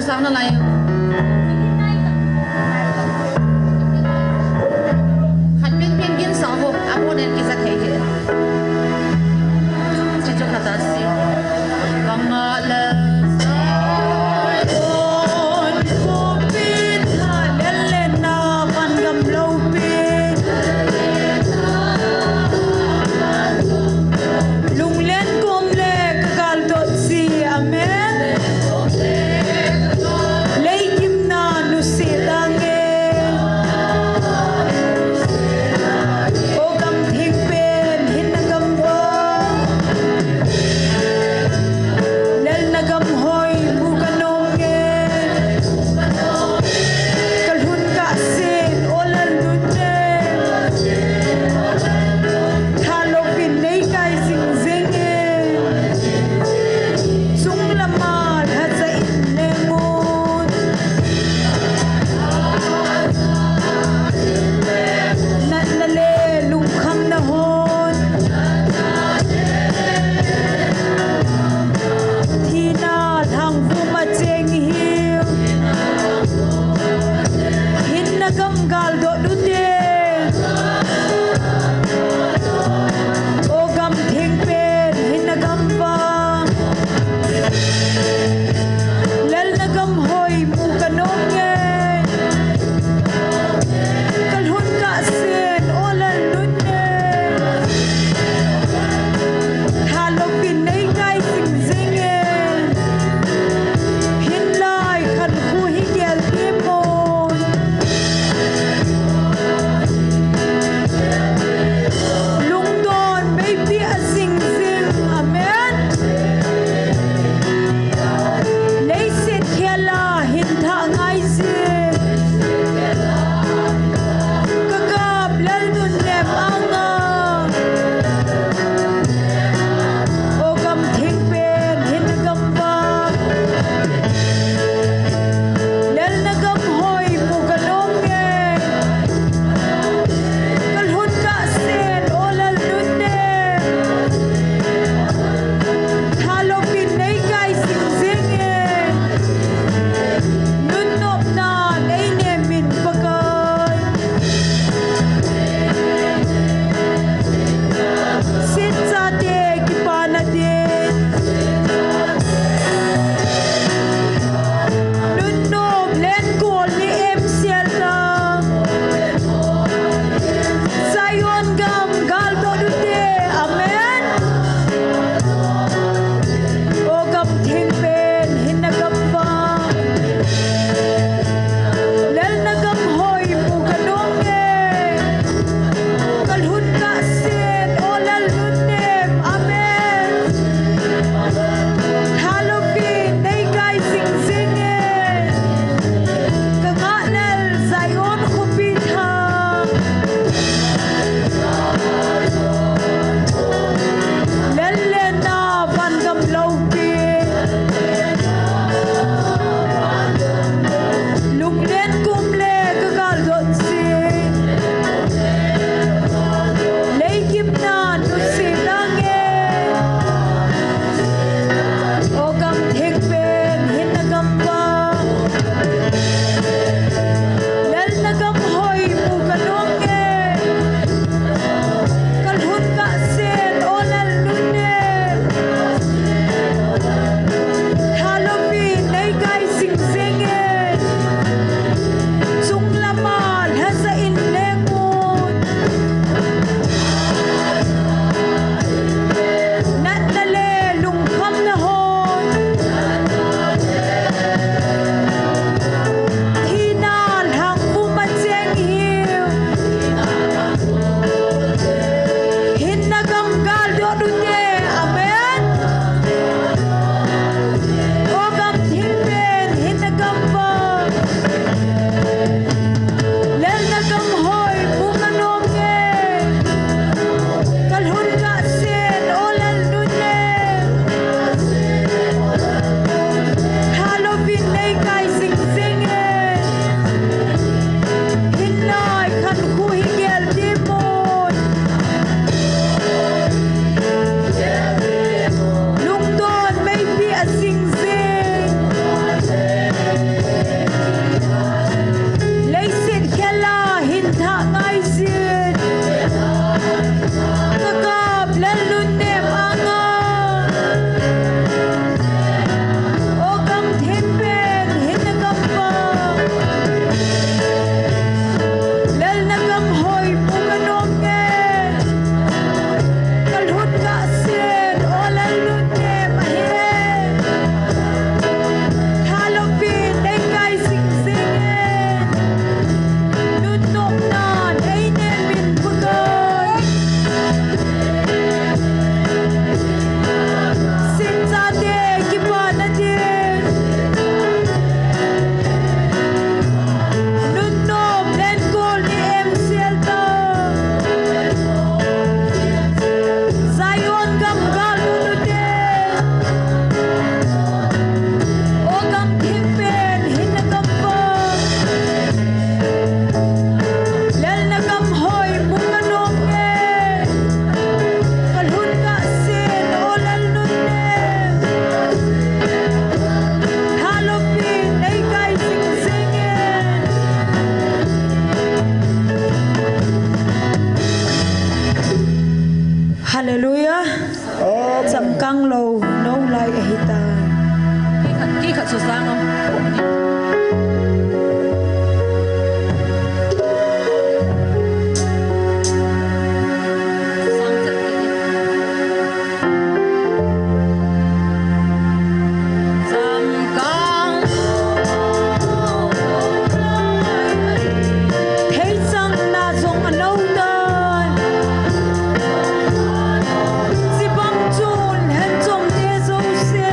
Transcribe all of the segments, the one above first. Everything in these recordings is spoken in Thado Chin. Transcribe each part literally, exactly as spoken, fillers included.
Sang nalai. Khat penpen gin sa ho, abon in kisa thei hi. Chichu khat asi. Kanga le Zion, Kupin, Hallelujah, Van Gam Lopi. Lunglen kom le kagal dot si. Amen. Lei Lai ahitai. Kikhat, kikhat su sang o. Sang chat kikhat. Samkang. Theichang na jong ano tai. Chibang chun hen chom te jouse.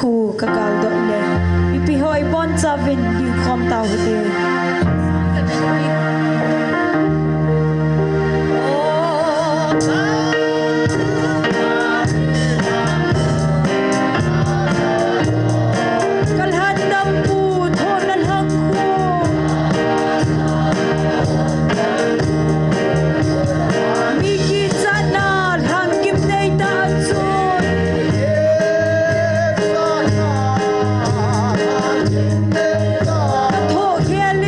Khu ka galdot le, mipi ho ibonchauvin dingkhom tau hite. Kalhan dampu thona lhang khu, mi kichatna lhang kim nei ta chu. Ka thoh khel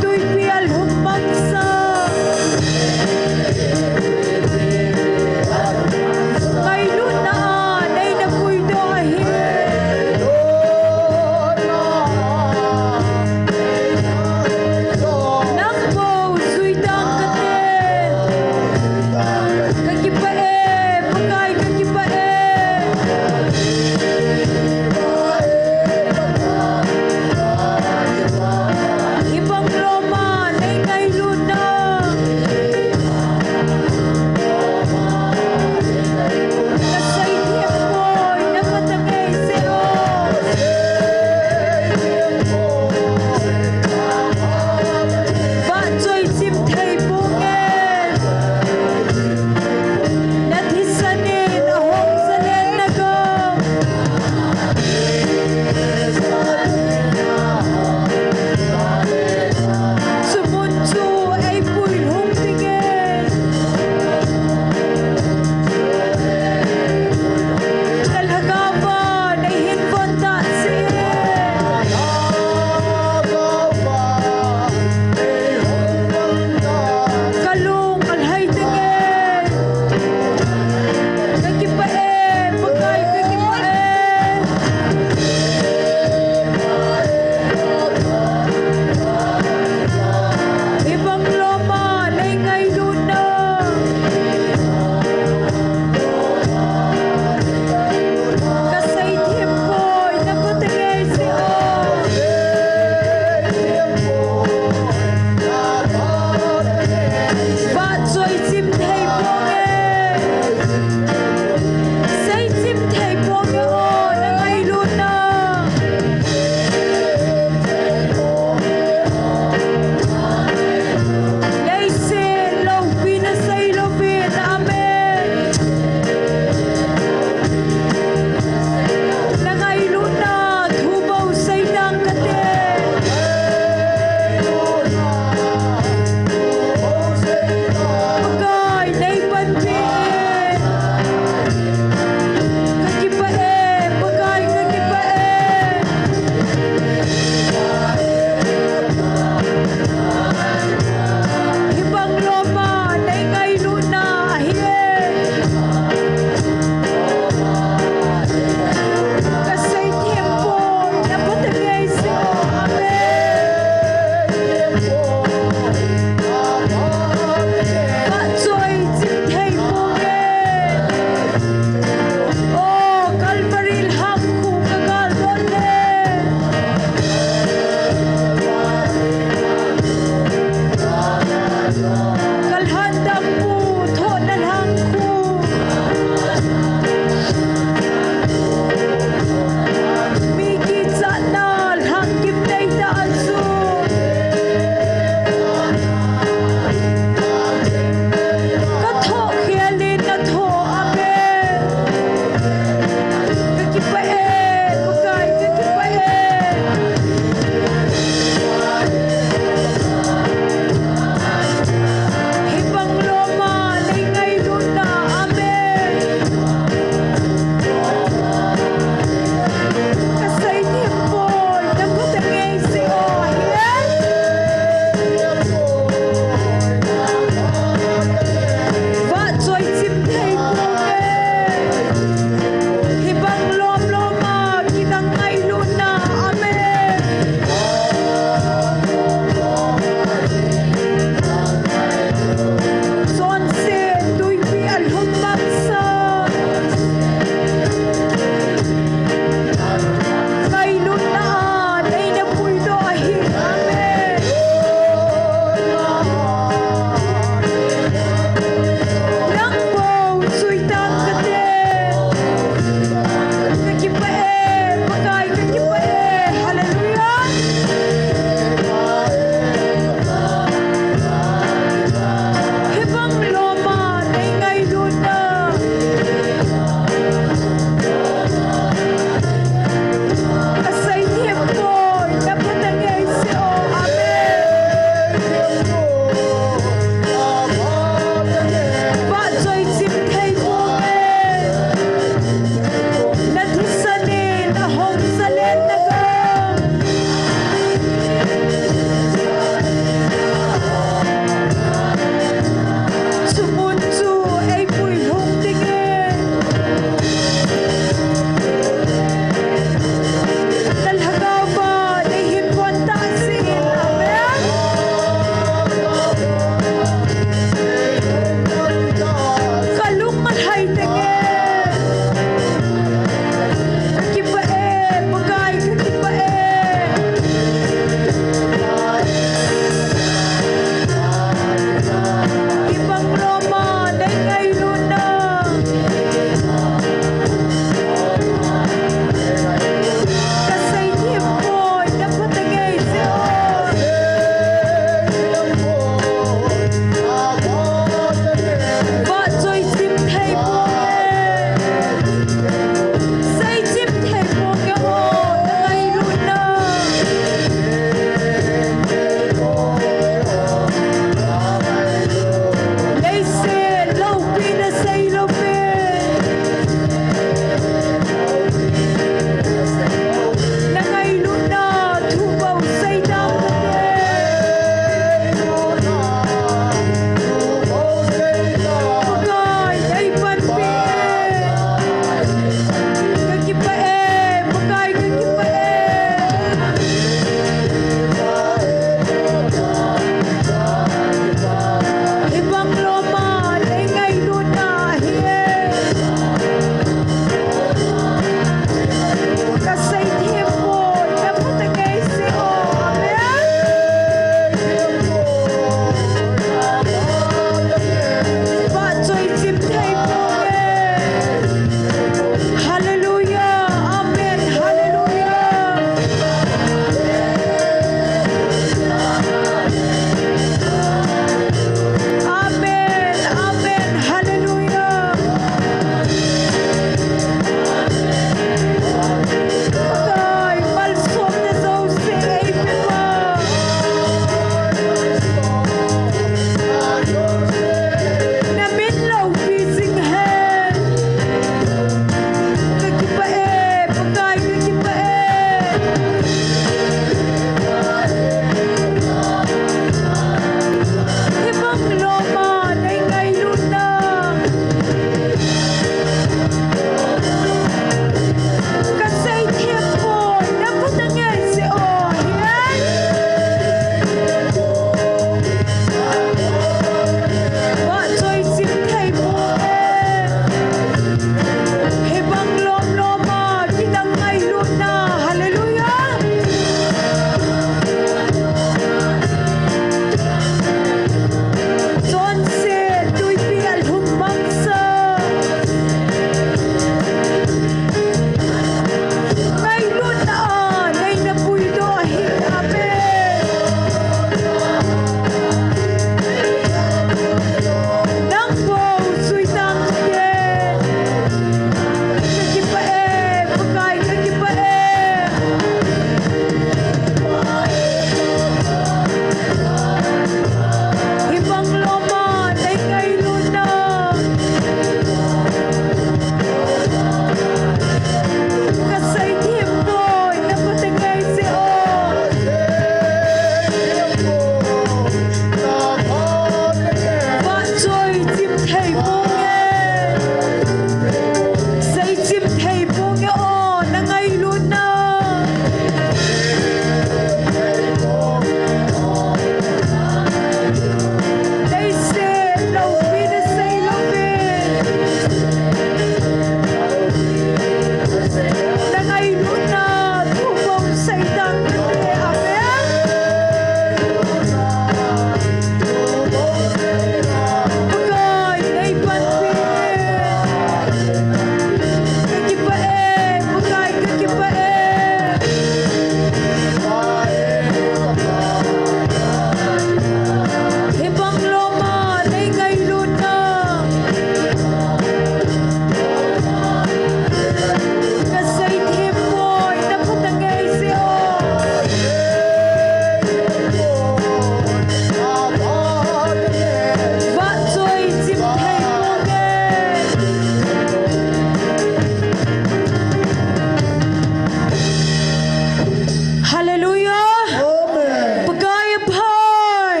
Hallelujah. Amen. Pakai aphai.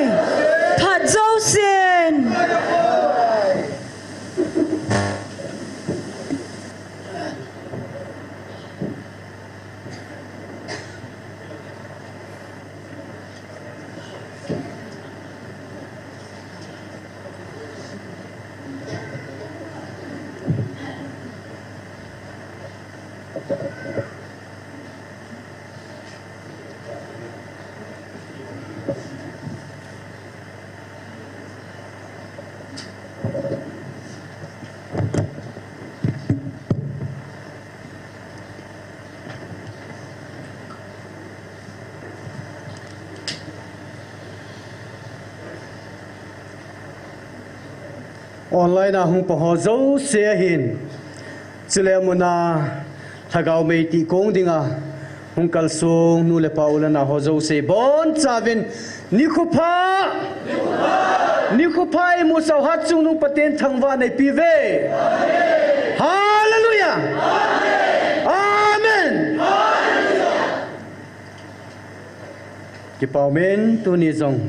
Phat jousen. Online a hung pang ho jouse ahin. Chule muna Lhagao mei tih kong dinga hung kalsong nu le pa u le nao ho jouse bonchauvin nikho pha. Nikho pha imusah u hatchungnung Pathen thangvahna eipe uve. Hallelujah. Amen. Kipa umin, tuni jong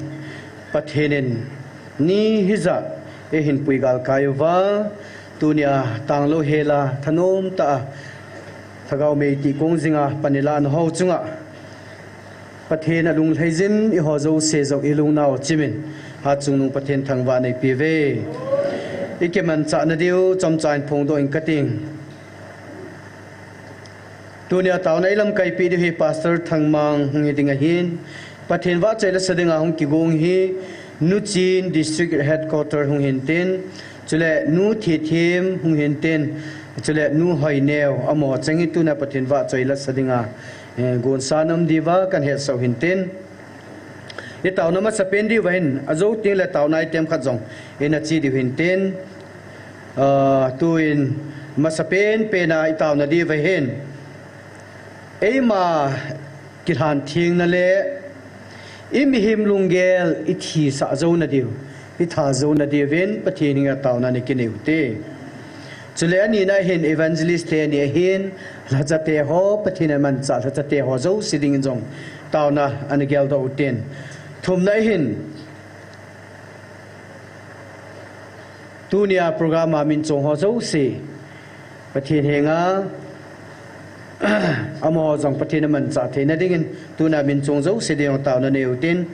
Pathen in ni hijat eihin pui galkai uva, tunia tanglou hela thanom tah a Lhagao mei tih kong jinga pan eilahna ho chunga Pathen alunglhai jin eiho jouse jong ilungnau chimin, hatchungnung Pathen thangvahna eipe uve. Ikimanchah nadiu chomcha in phongdoh inge kating. Tunia taona ilamkaipeh diu hi Pastor Thangmang hung hiding ahin, Pathen vahchoi lasa dinga hung kigong hi Nu Chin District Headquarter hung hintin, chule Nu Thithem hung hintin, chule Nu Hoineo, amaho cheng hi tunia Pathen vahchoi lasa dinga, eh, gonsa nom diuva kahin hetsah u hintin. Itaona masapen diuva hin, ajou tengle taona item khat jong ina che diu hintin, ah, tuin masapen pena itaona diuva hin, eima kilhan thengna le imihem lunggel ithisah jouna diu, itha jouna diuvin Pathen henga taona ikinei ute. Chule anina hin evangelist te ni ahin, lhachate ho, Pathen in amanchah lhachate ho jouse dingin jong taona ana geldoh utin. Thumna hin, tunia program a min chong ho jouse Pathen henga, amaho jong Pathen amanchah theina dingin, tuna min chong jouse dingin taona nei utin,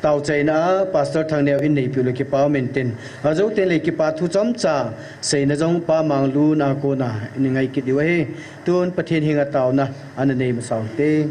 taochaina a Pastor Thangneo in neipeh u le kipa umin tin, ajou tengle kipa thu chomcha seina jong Pa Manglun a kona in ngai kit diu ahi. Tun Pathen henga taona ana nei masa ute.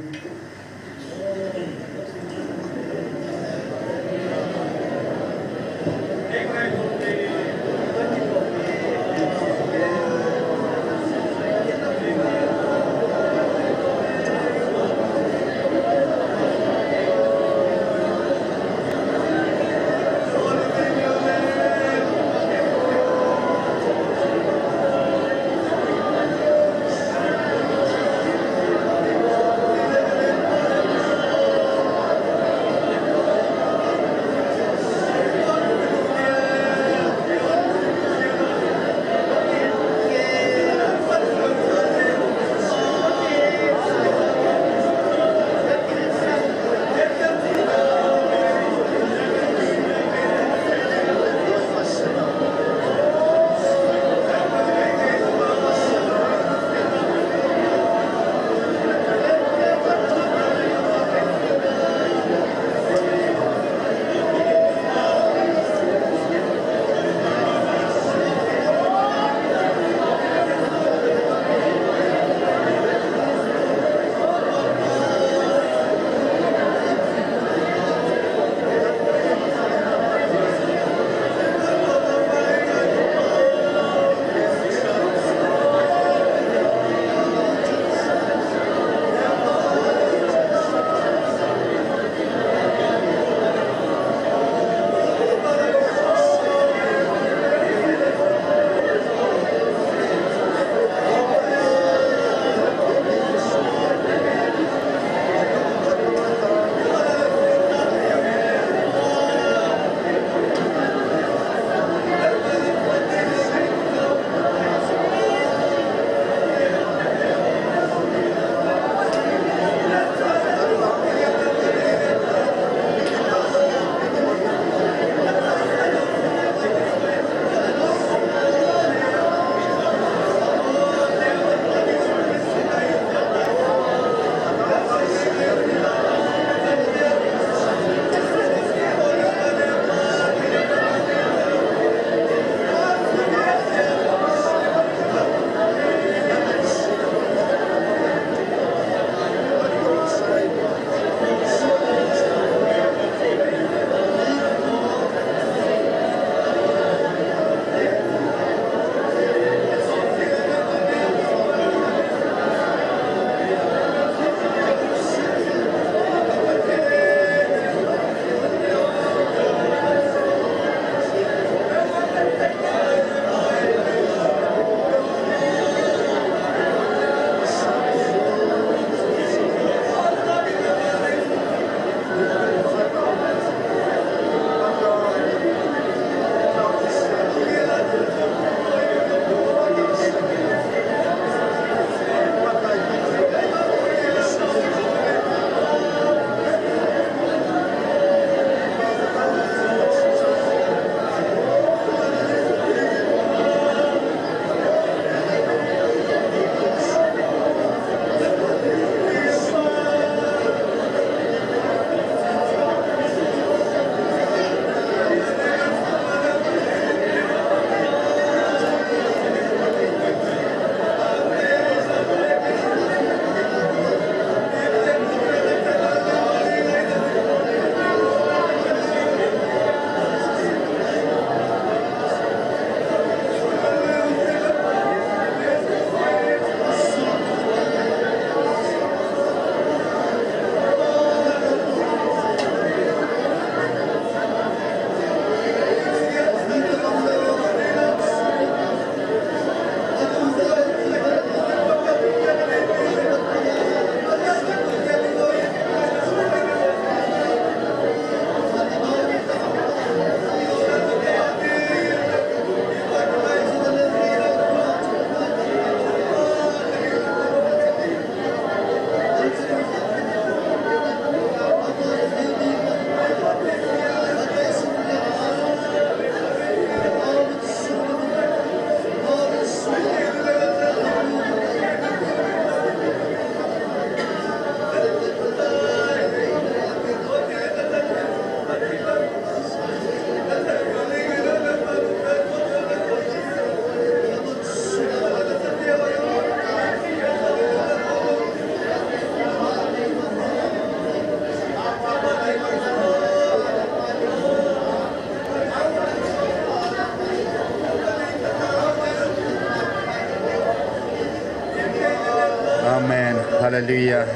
Hallelujah.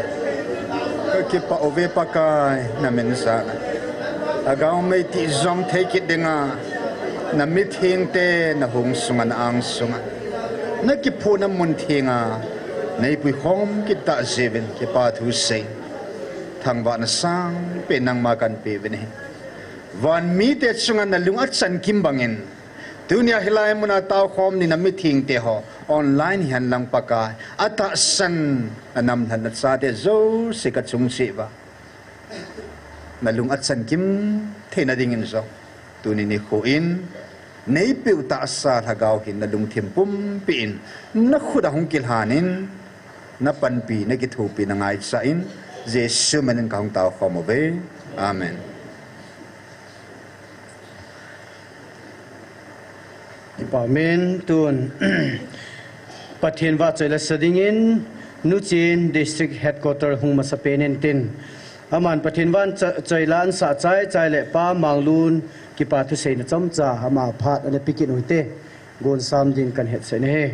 Kakipah uve Pakai, na min sah. Lhagao mei tijom thei kit dinga, na mithengte na hung sunga, na ang sunga, na kiphutna mun thenga nei puikhom kit tah jeh uvin kipa thu sei. Thangvahna sangpen nangma kahin pe uvin ahi. Van mite chunga na lung achan kim bangin, tunia hilai muna taokhom ni na mithengte ho, online hihen lang Pakai, atahsan na namlhatna chate jouse kachung cheh uva, na lung achan kim theina dingin jong, tuni nikho in, neipeh u tahsa Lhagao hin na lungthim pumpi in, na khut a hung kilhan in, na panpi, na kithopi, na ngaichat in, Jesu min in kahung taokhom uve. Amen. Kipa umin, tun Pathen vahchoi la sa dingin, Nuchin District Headquarter hung masapen intin, aman Pathen vahchoi la ahin sah chaichai le Pa Manglun kipa thuseina chomcha ama phat ana pe kit u hite. Gonsam din kahin hetsah in ahi.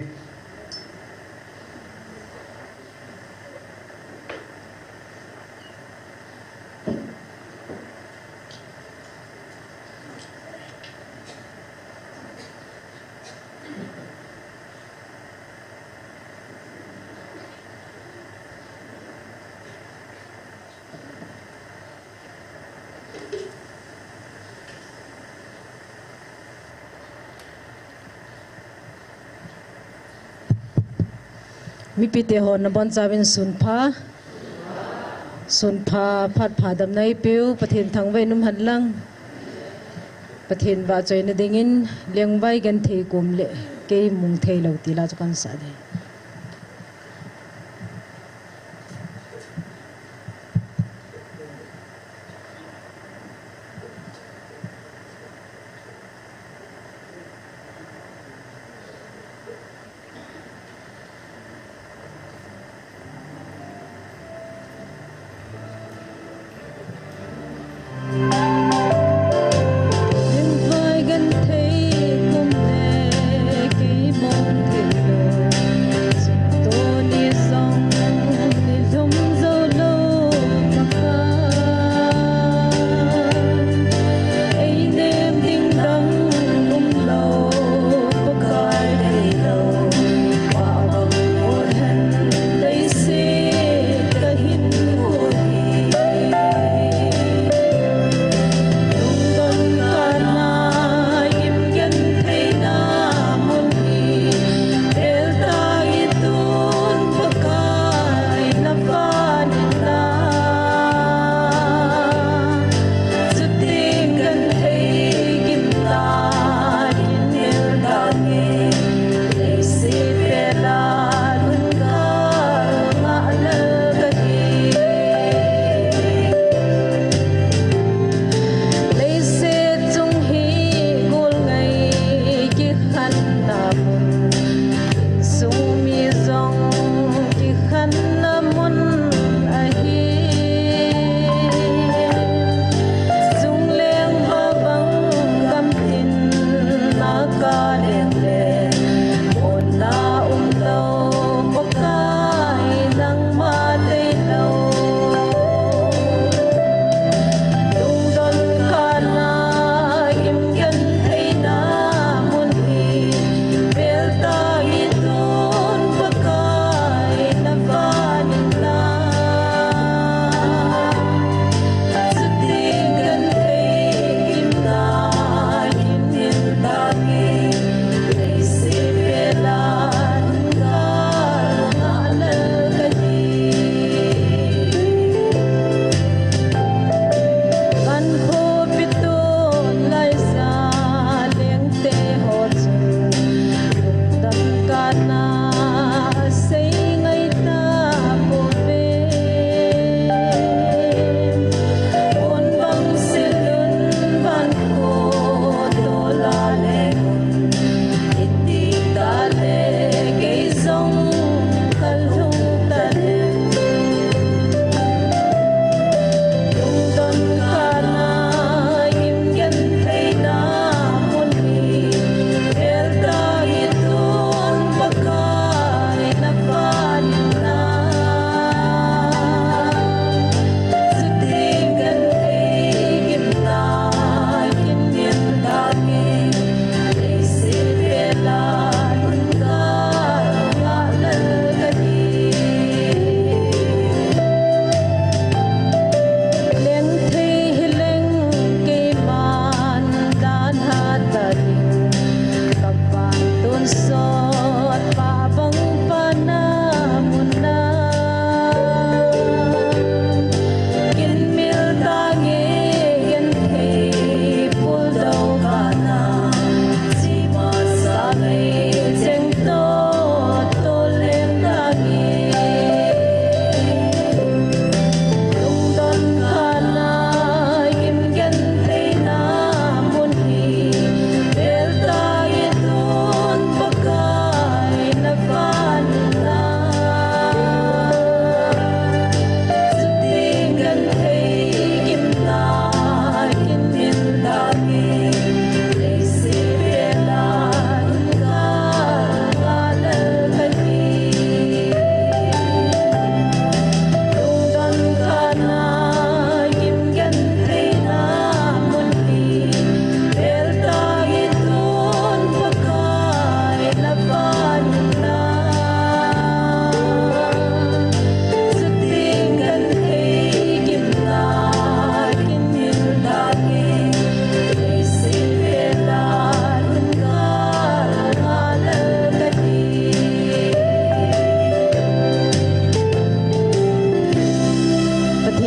Mipite ho nabonchauvin sunpha. Sunpha, phat pha damna eipeu, Pathen thangvah in umhen lang. Pathen vahchoina dingin, Lengvai Genthei kom le, Kei mong theilou ti la chu kahin sah ding.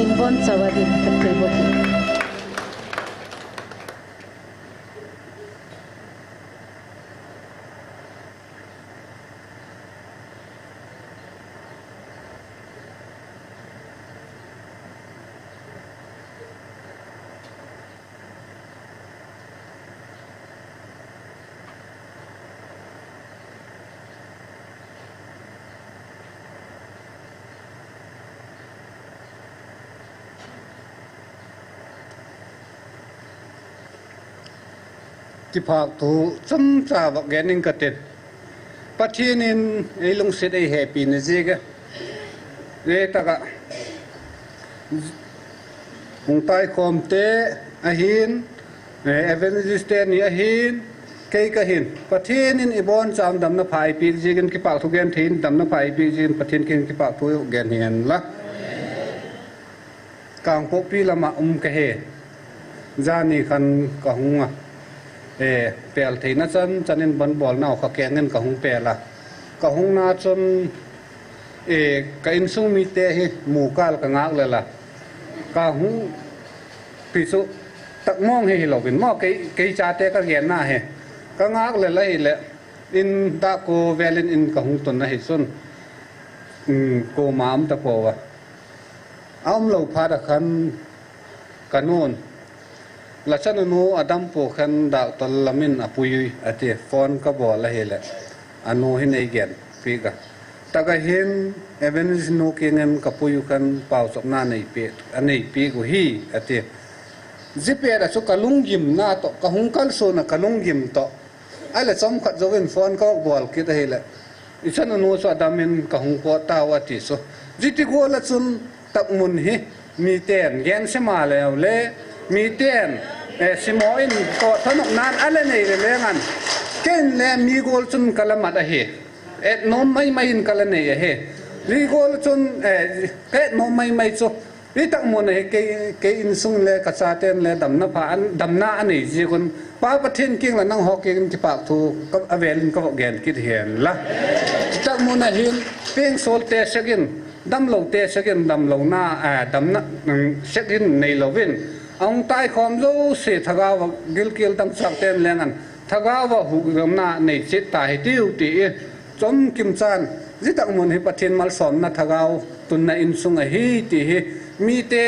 Inbon chawa din kathei boti. Kipak thu chomcha vak gen ing katin. Pathen in eilungset eihepi na jeh a. Ei taka. Hung taikhom te ahin, eh, evangelist teni ahin, kei kahin. Pathen in ibon cham damna pha eipeh jeh in kipak thu gen thei in damna pha eipeh jeh in Pathen kin kipak thu gen hen la. Kangpokpi lama um kahi. Jani khan kahung a. Eh, pel theina chan, chan in bon bolna u kha keng in kahung pel a. Kahung na chun, eh, ka insung mite hi mukal kangah le la. Kahung pi chu takmong hi hilouvin mo kei, kei chate kagen na hi. Kangah le la hile in da ko velin in kahung tun na hi chun. Um, ko ma um ta ko va. Aum lou phat a khan kanun. La chanu nu adam pu khan doctor lamin apui ati phone kabol ahile. Anu hin eigenpi ka. Taka hin evangelist nu kingen kapui u khan paochopna neipe, aneipi u hi ati. Jipet a chu kalunggimna to, kahung kalsona kalunggim to. Ahile chomkhat jouvin phone kabol kit ahile. Ichanu nu chu adamin kahung pot tau ati chu. Jiti gol a chun takmun hi miten gense ma leu le miten, eh, simo in to thanop nan ale nei le lengan. Ken le mi gol chun kalamat ahi. Et nom maimai in kala nei ahi. Mi gol chun, eh, et nom maimai chu. Itak mun a hi kei, kei insung le kachaten le damna pha an, damna anei jeh un. Pa Pathen king la nangho king kipak thu ka, avel in kavah gen kit hen la. Itak mun a hin peng sol te sekin, damlou te sekin, damlouna, ah, damna, um, sekin neilouvin. Ahung taikhom jouse thagau va gilkel dangchak ten lengan. Thagau va huhgimna nei chet ta hitiu ti i. Chomkim chan, jitak mun hi Pathen malsomna thagau tunna insung ahi ti hi, mite,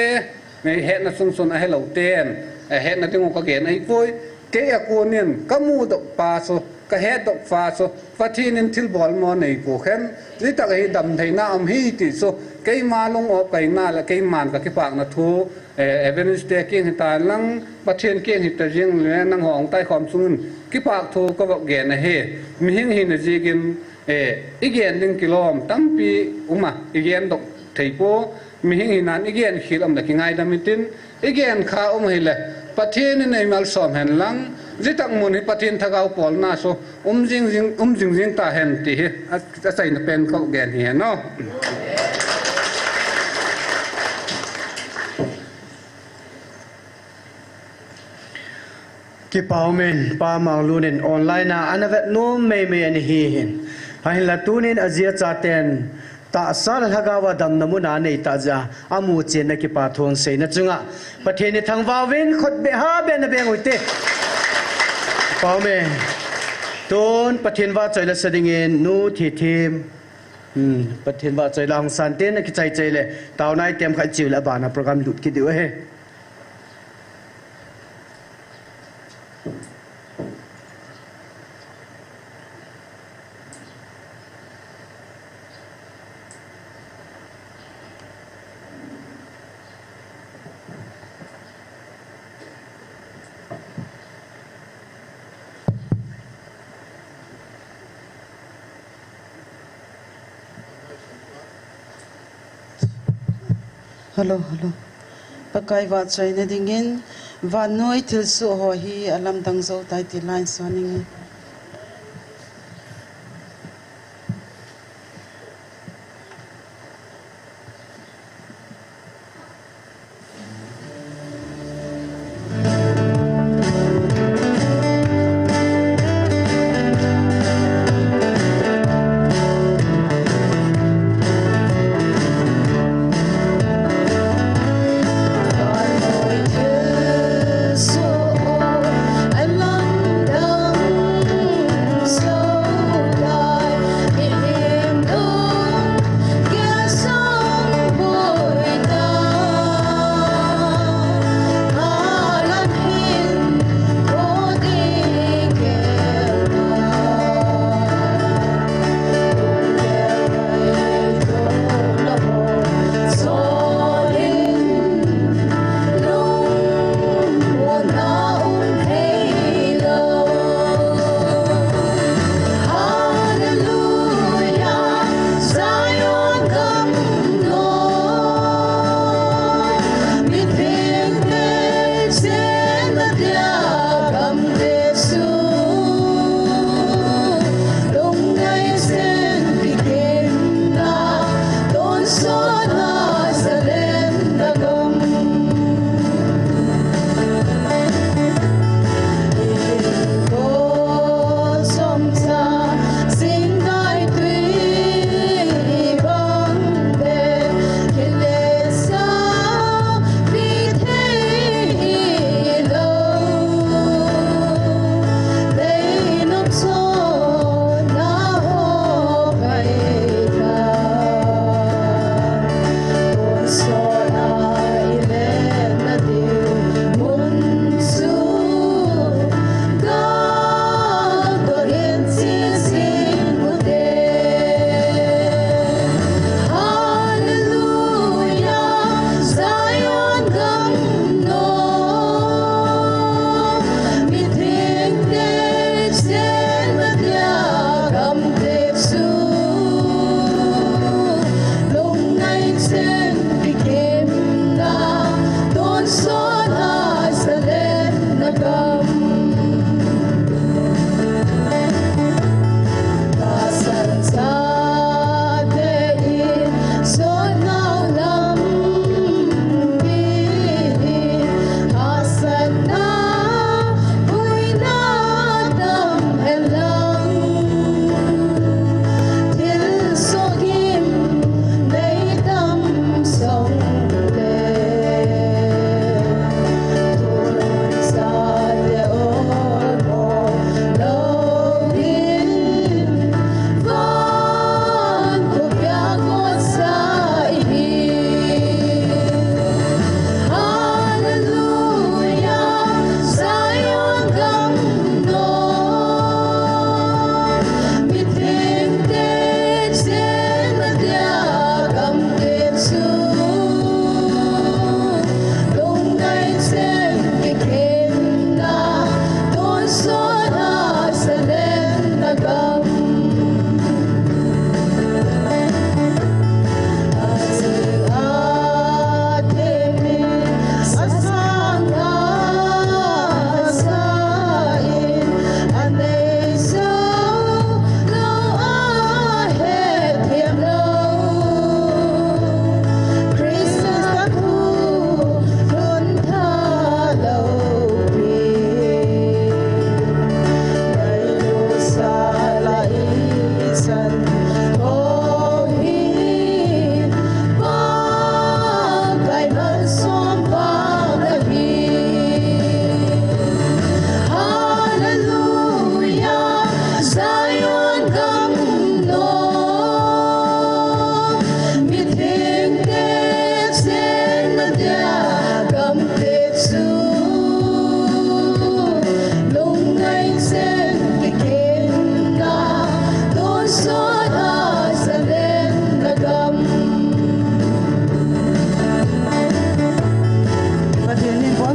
eh, hetna chungchon ahelou ten, eh, hetna ding u kagen ahipoi, kei a konin, kamudoh pa chu, kahetdoh pa chu, Pathen in thilbol mo neipo khen, jitak hi damtheina um hi ti chu, keima lung-op kahi na le, keiman kakipakna thu, eh, evangelist te king hitan lang, Pathen king hita jing le, nangho ahung taikhom chungin, kipak thu kavah gen ahi, mihing hina jeh in, Eh, igen ding kilom tampi um a, igen doh thei po, mihing hinan igen khel um le kingaidam itin, igen kha um hile, Pathen in eimalsom hen lang, jitak mun hi Pathen thagau polna chu, um jing jing, um jing jing ta hen ti hi, a, achaina pen kavah gen hi hen o. Kipa umin, Pa Manglun in online a ana vet nom meimei ana hi hin. Ahinla tunin ajia chaten tahsa le lhagao a damna mun a anei tah jeh a, amu chenna kipa thu seina chunga Pathen ithangvah uvin khut beh ha beh na beng uvin te. Kipa umin. Tun Pathen vahchoi la sa dingin Nu Thithim. Hmm, Pathen vahchoi la hung san ten akichai chai le. Taona item khat chiu le abana program lut kit diu ahi. Hello, hello. Pakai vahchoina dingin, vannoi thilsoh ho hi alamdang jou tai ti line soh ning.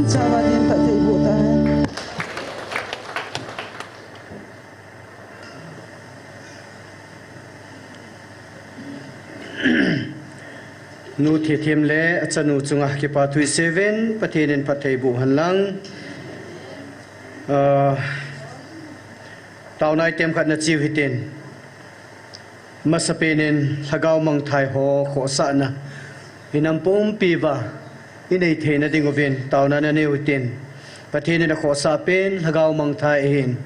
Chava din phatthei boh tahen. Nu Thethem le achanu chunga kipathu iseiuvin, Pathen in phatthei boh hen lang. Ah, taona item khat nachiu hitin. Masapen in lhagao mangthai ho khohsahna inam pumpi uva inei theina diuvin taona naneiu hitin. Pathen in akhohsah pen lhagao mangthai ahin.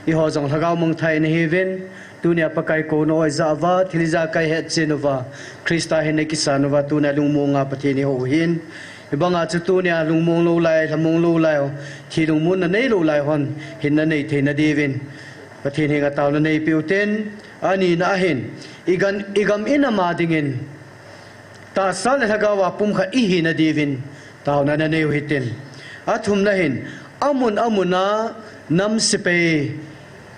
Eiho jong lhagao mangthai nahiuvin, tunia Pakai kouna ijat uva, thil ijakai hetchen uva, Christa hinna kisan uva, tunia lungmonga Pathen ihou uhin. Hibanga chu tunia lungmong lou lai, lhamong lou lai, thi lungmonna neilou lai hon hinna nei theina diuvin Pathen henga taona neipeh utin, anina ahin, igam, igam inam a dingin tahsa le lhagao a pumkhat ihina diuvin taona naneiu hitin. Athumna hin, amun amuna nam sepai,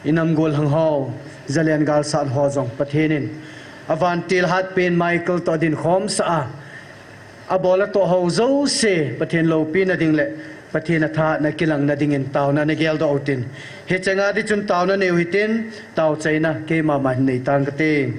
inam golhang ho, Zalen galsat ho jong Pathen in avantil hatpen Michael toh adin khomsah a, abol atoh ho jouse Pathen loupina ding le Pathen athahatna kilangna dingin taona nageldoh utin. Hichenga di chun taona neiu hitin, taochaina keima ma hin nei tang kate.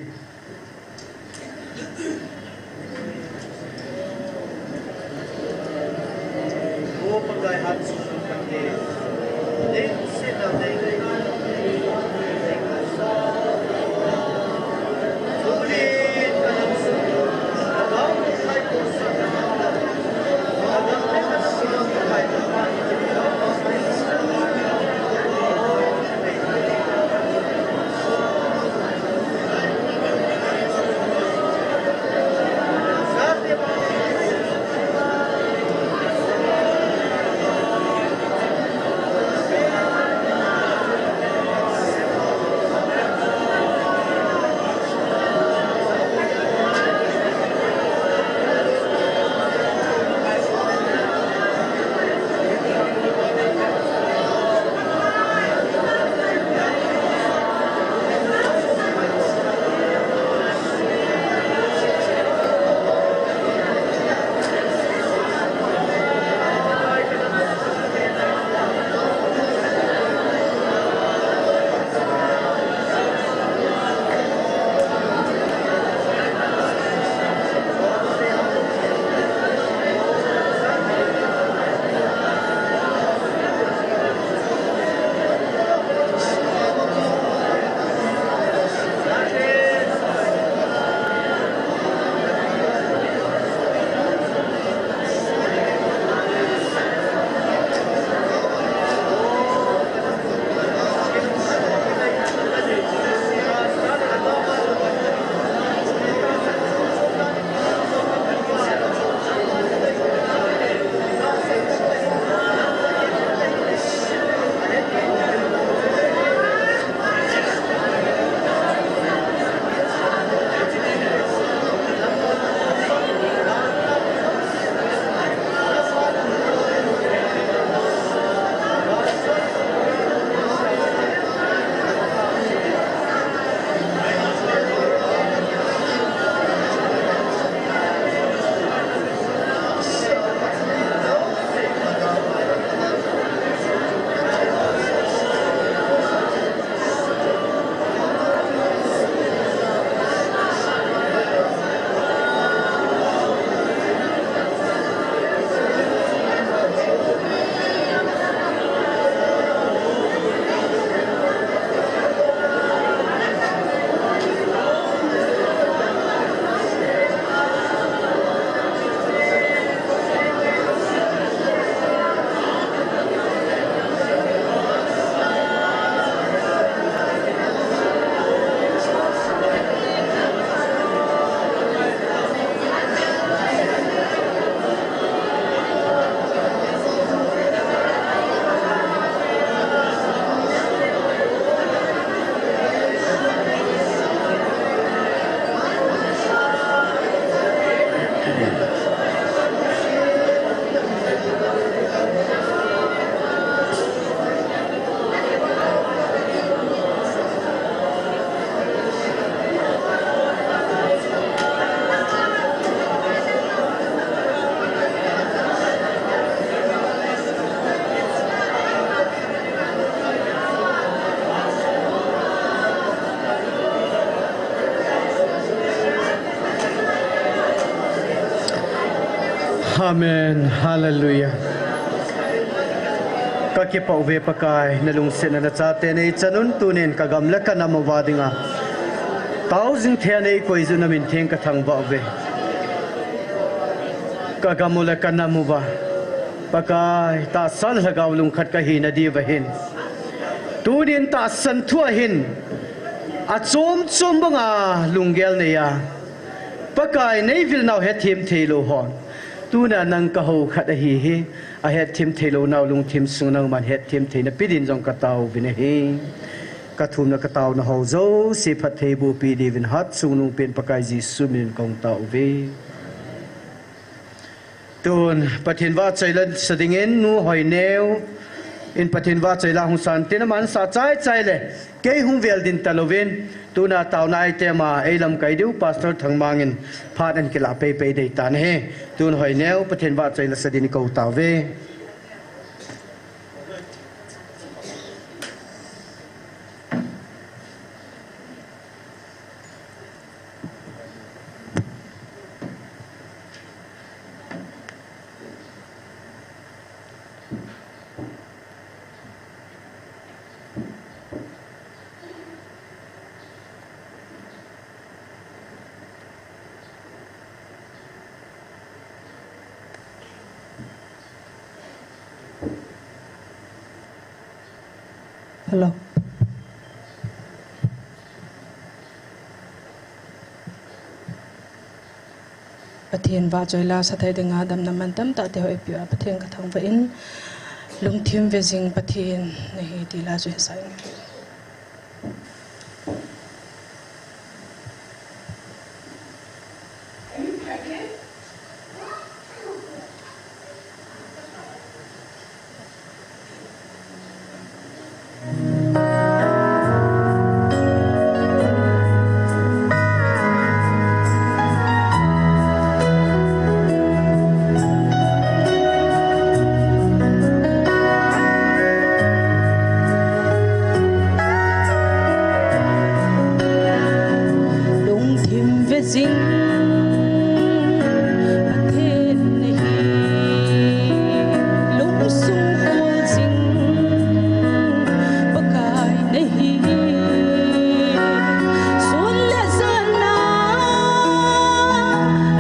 Amen. Hallelujah. Kakipah uve Pakai, nalungsetna nachate neichan un, tunin kagam le kanam uva dinga tao jing thei a neikoi jeh un namin theng kathangvah uve. Kagam u le kanam uva, Pakai, tahsa le lhagao lungkhat kahina diuva hin, tunin tahsan thua hin achom chom banga lunggel neiya, Pakai, neivilnau hetthem theilou hon, tuna nang kahou khat ahi hi, ahetthem theilou nau lungthim sunga nangman hetthem theina pe din jong kataovin ahi. Kathumna kataona ho jouse phattheiboh peh diuvin hatchungnung pen Pakai Jesu minin kahung taouve. Tun Pathen vahchoi la sa dingin Nu Hoineu in Pathen vahchoi la hung san tin, aman sa chaichai le kei hung vel ding talouvin, tuna taona item a eilamkai diu Pastor Thangmang in phat ahin kilah peipei deitan ahi. Tun Hoineu, Pathen vahchoi la sa dingin kou taove. Hello. Pathen vahchoi la sa thei dinga damna mantam tah te ho eipeuva Pathen kathangvah in, lungthim vejing Pathen nahi ti la chu hin sa inge. Lungthim vejing Pathen nahi, lungsung kholjing Pakai nahi, sun le jan a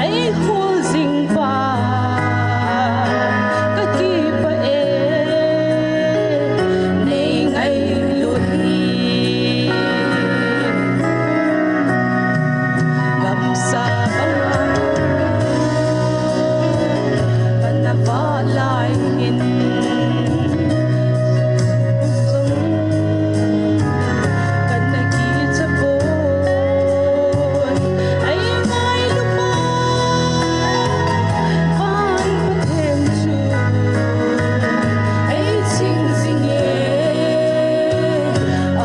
eikhol jing pa, kakipah e, neingailut hi. Gamsa banga kana vah lai hin, sung kana kicha pon, eingailu pon, van Pathen chu eiching jing e,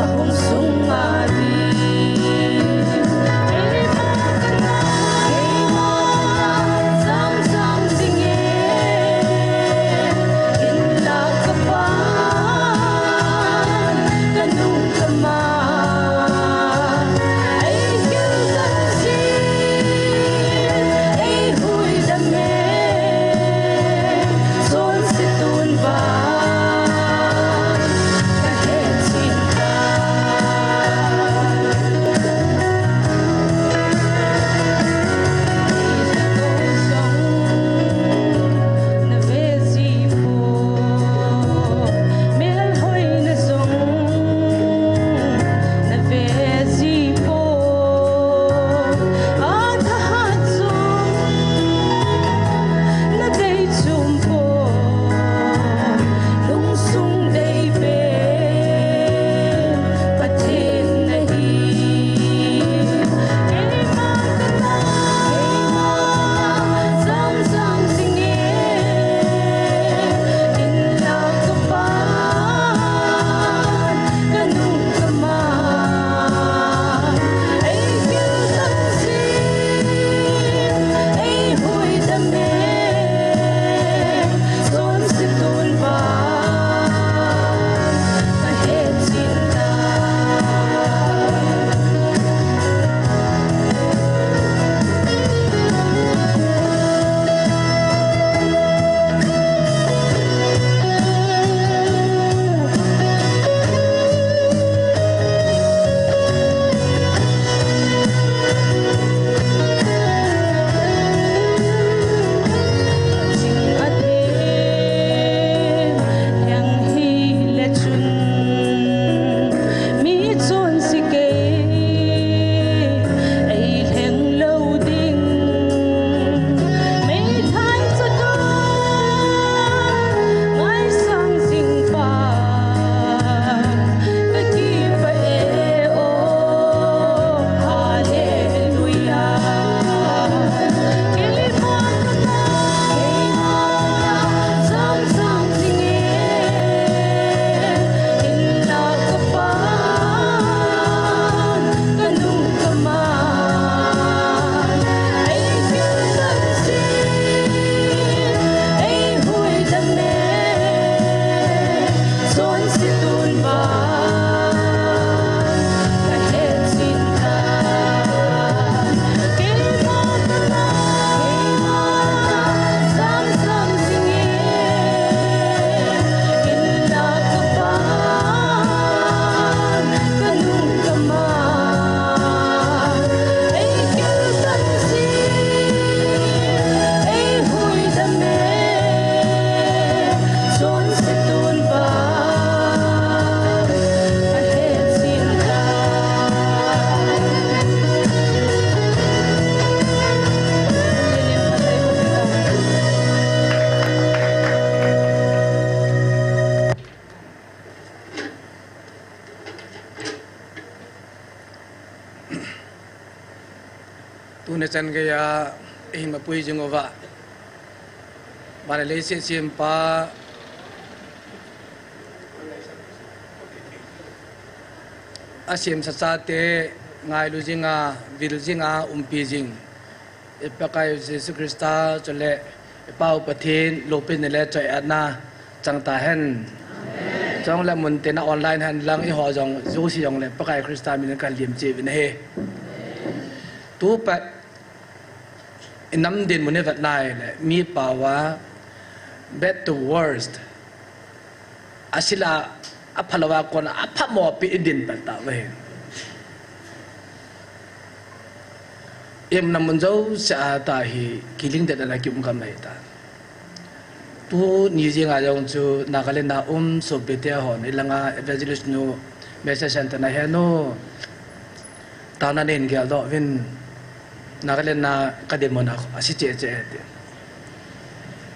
ahung sunga din. Eima kana, eima kana, cham cham jing e. Chan geiya ihin mapui jing uva, van le leiset sempa, asemsa chate ngailu jinga, vil jinga umpi jing i Pakai Jesu Christa chule i Pa u Pathen loupina le choi-atna chang tahen. Chule muntina online hen lang eiho jong jouse jongle Pakai Christa min in kahin lim cheh uvin ahi. Tupat i nam dinmun ivet nai le, mi pao a bad to worst, asil a apha louva kona aphamopi idin pan tauve. I umna mun jousea tahi kilungdet a kium gam ahitai. Tuni jenga jong chu Nagaland a um sopite hon ilanga evangelist nu message centre na henu, taona nei geldoh uvin, Nagaland a kadinmun u ase cheh cheh e ti.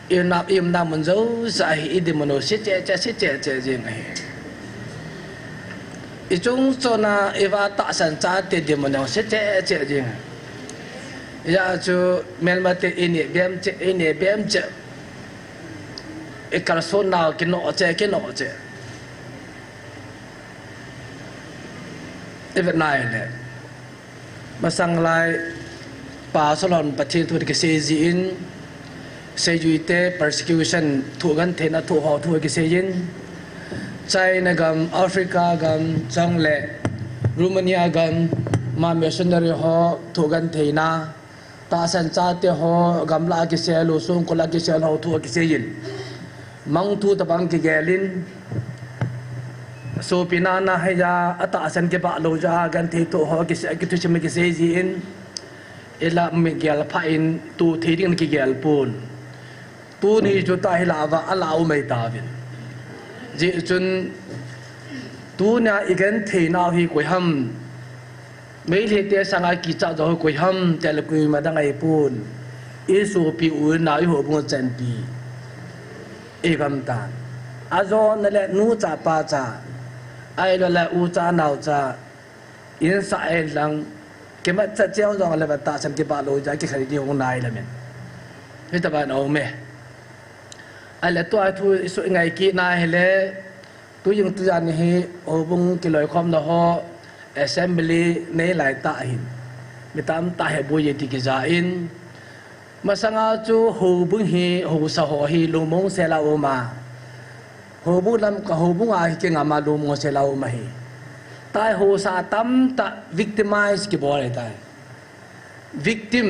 I umna, i umna mun jousea hi idinmun u ase cheh cheh, ase cheh cheh jing ahi. I chung chona i va tahsan chate dinmun u ase cheh cheh jing ahi. Hijeh chun melmate ineh bem cheh, ineh bem cheh. I kalsonnau kinoh cheh, kinoh cheh. Ivet nai le, masang lai Pastor hon Pathen thu kisei jin, seijui te persecution, thu gentheina thu ho thu kisei jin, China gam, Africa gam, chule Romania gam, ama missionary ho thu gentheina, tahsan chate ho gamla kisel u, songkul a kisel u thu kisei jin, mangthu tabang kigel in, sopi nana hija, atahsan kibah lou jeh a genthei thu ho kisei, kithusim kisei jin, ilah mi gel pha in tu thei ding kigel pon. Tuni chu tahi lah uva ala um ahi tauvin. Hijeh chun tunia i gentheinau hi koi ham, Meitei te sanga kicha jo koi ham, tel koima dang ahipon. I sopi u nau, i houbung chanpi, i gam tan. Ajona le nu cha pa cha, ahilou le u cha nao cha, insah ahi lang, kimat cha cheh jongle tahsan kibah lou jeh a kikhel ding hung nai le min. Hitabang aume. Ahile tua thu i sui ngai kit na hile, tujing tujan hi houbung kiloikhomna ho, assembly nei lai tah hin, mi tamtah hi boi e ti kija in, masanga chu houbung hi, haosa ho hi lungmong sel a um a, houbung lamkai, houbung a hi kingam a lungmong sel a um ahi. Tua hi haosa tamtah victimize kibol ahitai. Victim,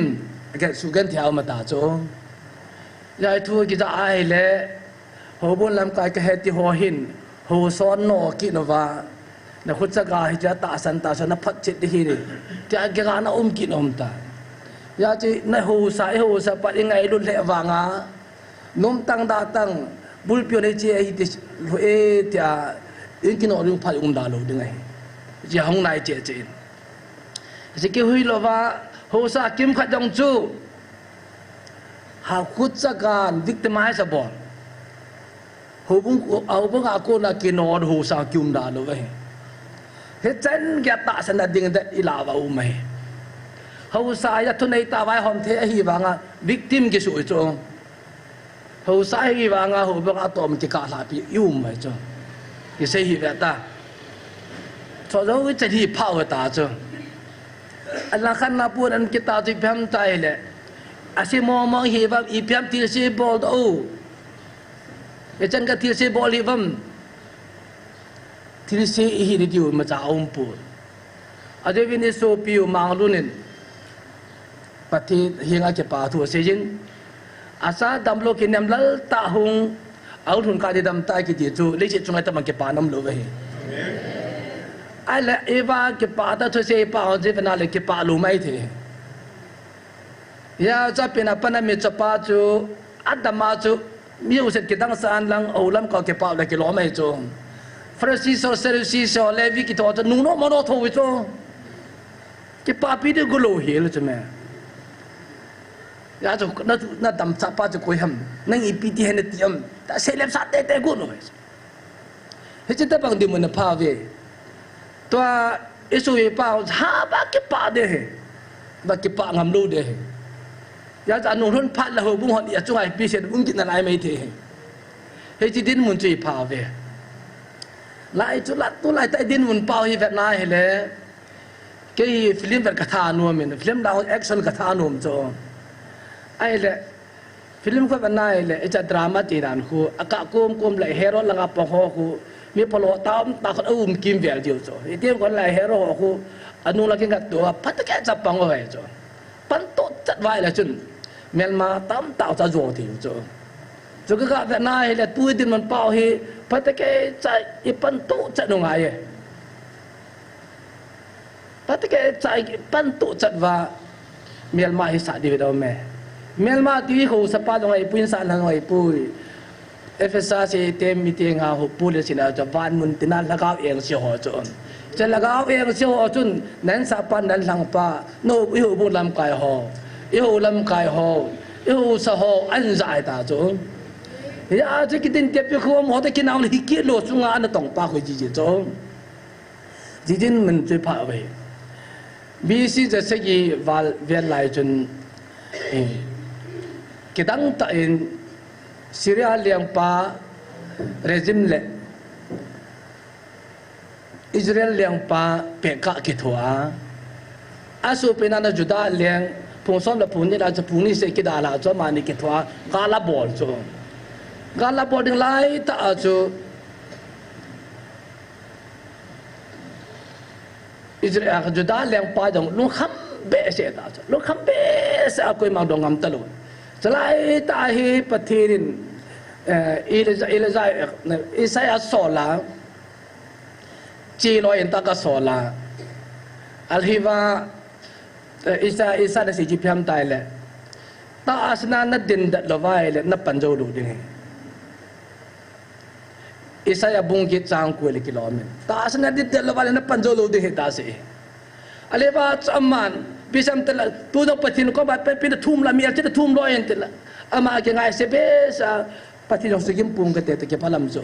asugenthei a um ata chu. Hijeh thu kija ahile, houbung lamkai kahi ti ho hin, haosa ho kinoh uva, na khutsaka hiche tahsan tahsan na photchet ding ahi, tia kigana um kit um ta. Hijeh chun na haosa, i haosa pa i ngailut lheh vanga, nom tang da tang, bulpi hon eiche ahi ti lheh e tia, i kinoh ding phat um da lou ding ahi. Hiche hung nai cheh cheh in. Hiche kihui louva, haosa kimkhat jong chu, ha khutsakan victimize abol. Houbung, houbung a kona kinoh haosa kium da lou ahi. Hichan geiya tahsan a ding det i lah uva um ahi. Haosa a thunei tah vaihom thei ahi vanga victim kisu chu. Haosa hi vanga houbung a tom kikah lhapi i um mai chu. Kisei hi ve ta. Chojou i chan hi phah u ta chu. Alangkhat na pun an kitah chu ipi ham ti ahile, ase mong mong hi vang, ipi ham thilse bol doh u. Ichan ka thilse bol hi vang. Thilse ihi diu imacha aum poi. Adeovin i sopi u Manglun in Pathen henga kipa thu asei jin. Acha damlou kinem lal tah hung, aulhun kah ding dam tai kiti chu, leiset chunga tabang kipa nam lou ahi. Ahile, iva kipa ta thusei pa hon jeh vena le kipa lou mai thei. Hijeh chun apen a pan a mi chapa chu, adama chu, mi uset kidang san lang, o lamkai kipa le kilom ahi chu. Pharisee ho, Sadducee ho, Levi kiti ho chu, nungno mano tho chu. Kipapi ding golou hel chu me. Hijeh chun na, na damchapa chu koi ham. Nang ipi ti hen nati ham. Ta seilep sa tete gon u. Hiche tabang dinmun apha ve. Tua i sopi pa haba kipa ding ahi. Ba kipah ngam lou ding. Hijeh a chu anung lhun phat le houbung hon i achunga ipi sei um kit nalai mai thei. Hiche dinmun chu ipha uve. Lai chu la tulai tah dinmun pau hi vetna hile. Kei film vet katha nom in, film dang action katha nom chu. Ahile, film khat vet na hile, hiche drama ti dan khu, akah kom kom le hero langa pang ho khu, mi phalou tamtah khat aum kimvel diu chu. Itiham khat le hero ho khu, anung lang kingat tou a, phatecha pang uve chu. Panto chat uva ahile chun, melma tamtah chu ajo thei u chu. Chu kaga vet na hile, tu dinmun pau hi, phatecha ipanto chat u ngai e. Phatecha ipanto chat uva, melma hi sah diu dau me. Melma ti hi haosapa jong ahipoi, insah lang ahipoi. Ephesus te mi te nga ho Paul in asei na chu van mun tina lhagao engse ho chu. Hiche lhagao engse ho chun na insahpa, na inlhangpa, na, i houbung lamkai ho, i hou lamkai ho, i haosa ho, ahin ja ahi ta chu. Hijeh a chu kidin tepi khom ho toh kinao le hi kit lou chunga ana tongpa khu jiji chu. Hiche dinmun chu ipha uve. B C ja sagi val vel lai chun, eh, kidang tah in Syria lengpa Rezin le Israel lengpa Pekah kithoa. Asopina na Judah leng phung som le phung ni la chu phung ni seh kidalha chu amani kithoa. Gal abol chu. Gal abol ding lai tah a chu Israel, Judah lengpa jong lungkham behseh ta chu. Lungkham behseh a koima dong ngam talou. Chulai tah hi Pathen in, eh, Elijah, Elijah, eh, Isaiah asol a, che loi in tah a asol a. Ahile hiva, eh, Isaiah, Isaiah in asei chu ipi ham itile, tahsa na na dindet lou uva ahile, na pan jou lou ding ahi. Isaiah bung get chang ko le kilom in. Tahsa na dindet lou uva ahile na pan jou lou ding ahi tia asei. Ahile hiva chu aman, ipi sei em itile, tu jong Pathen koma pen, pen thum la mi achi thum loi in tile. Ama kingaisah behseh a, Pathen jong sugim pum kate tia kiphalam chu.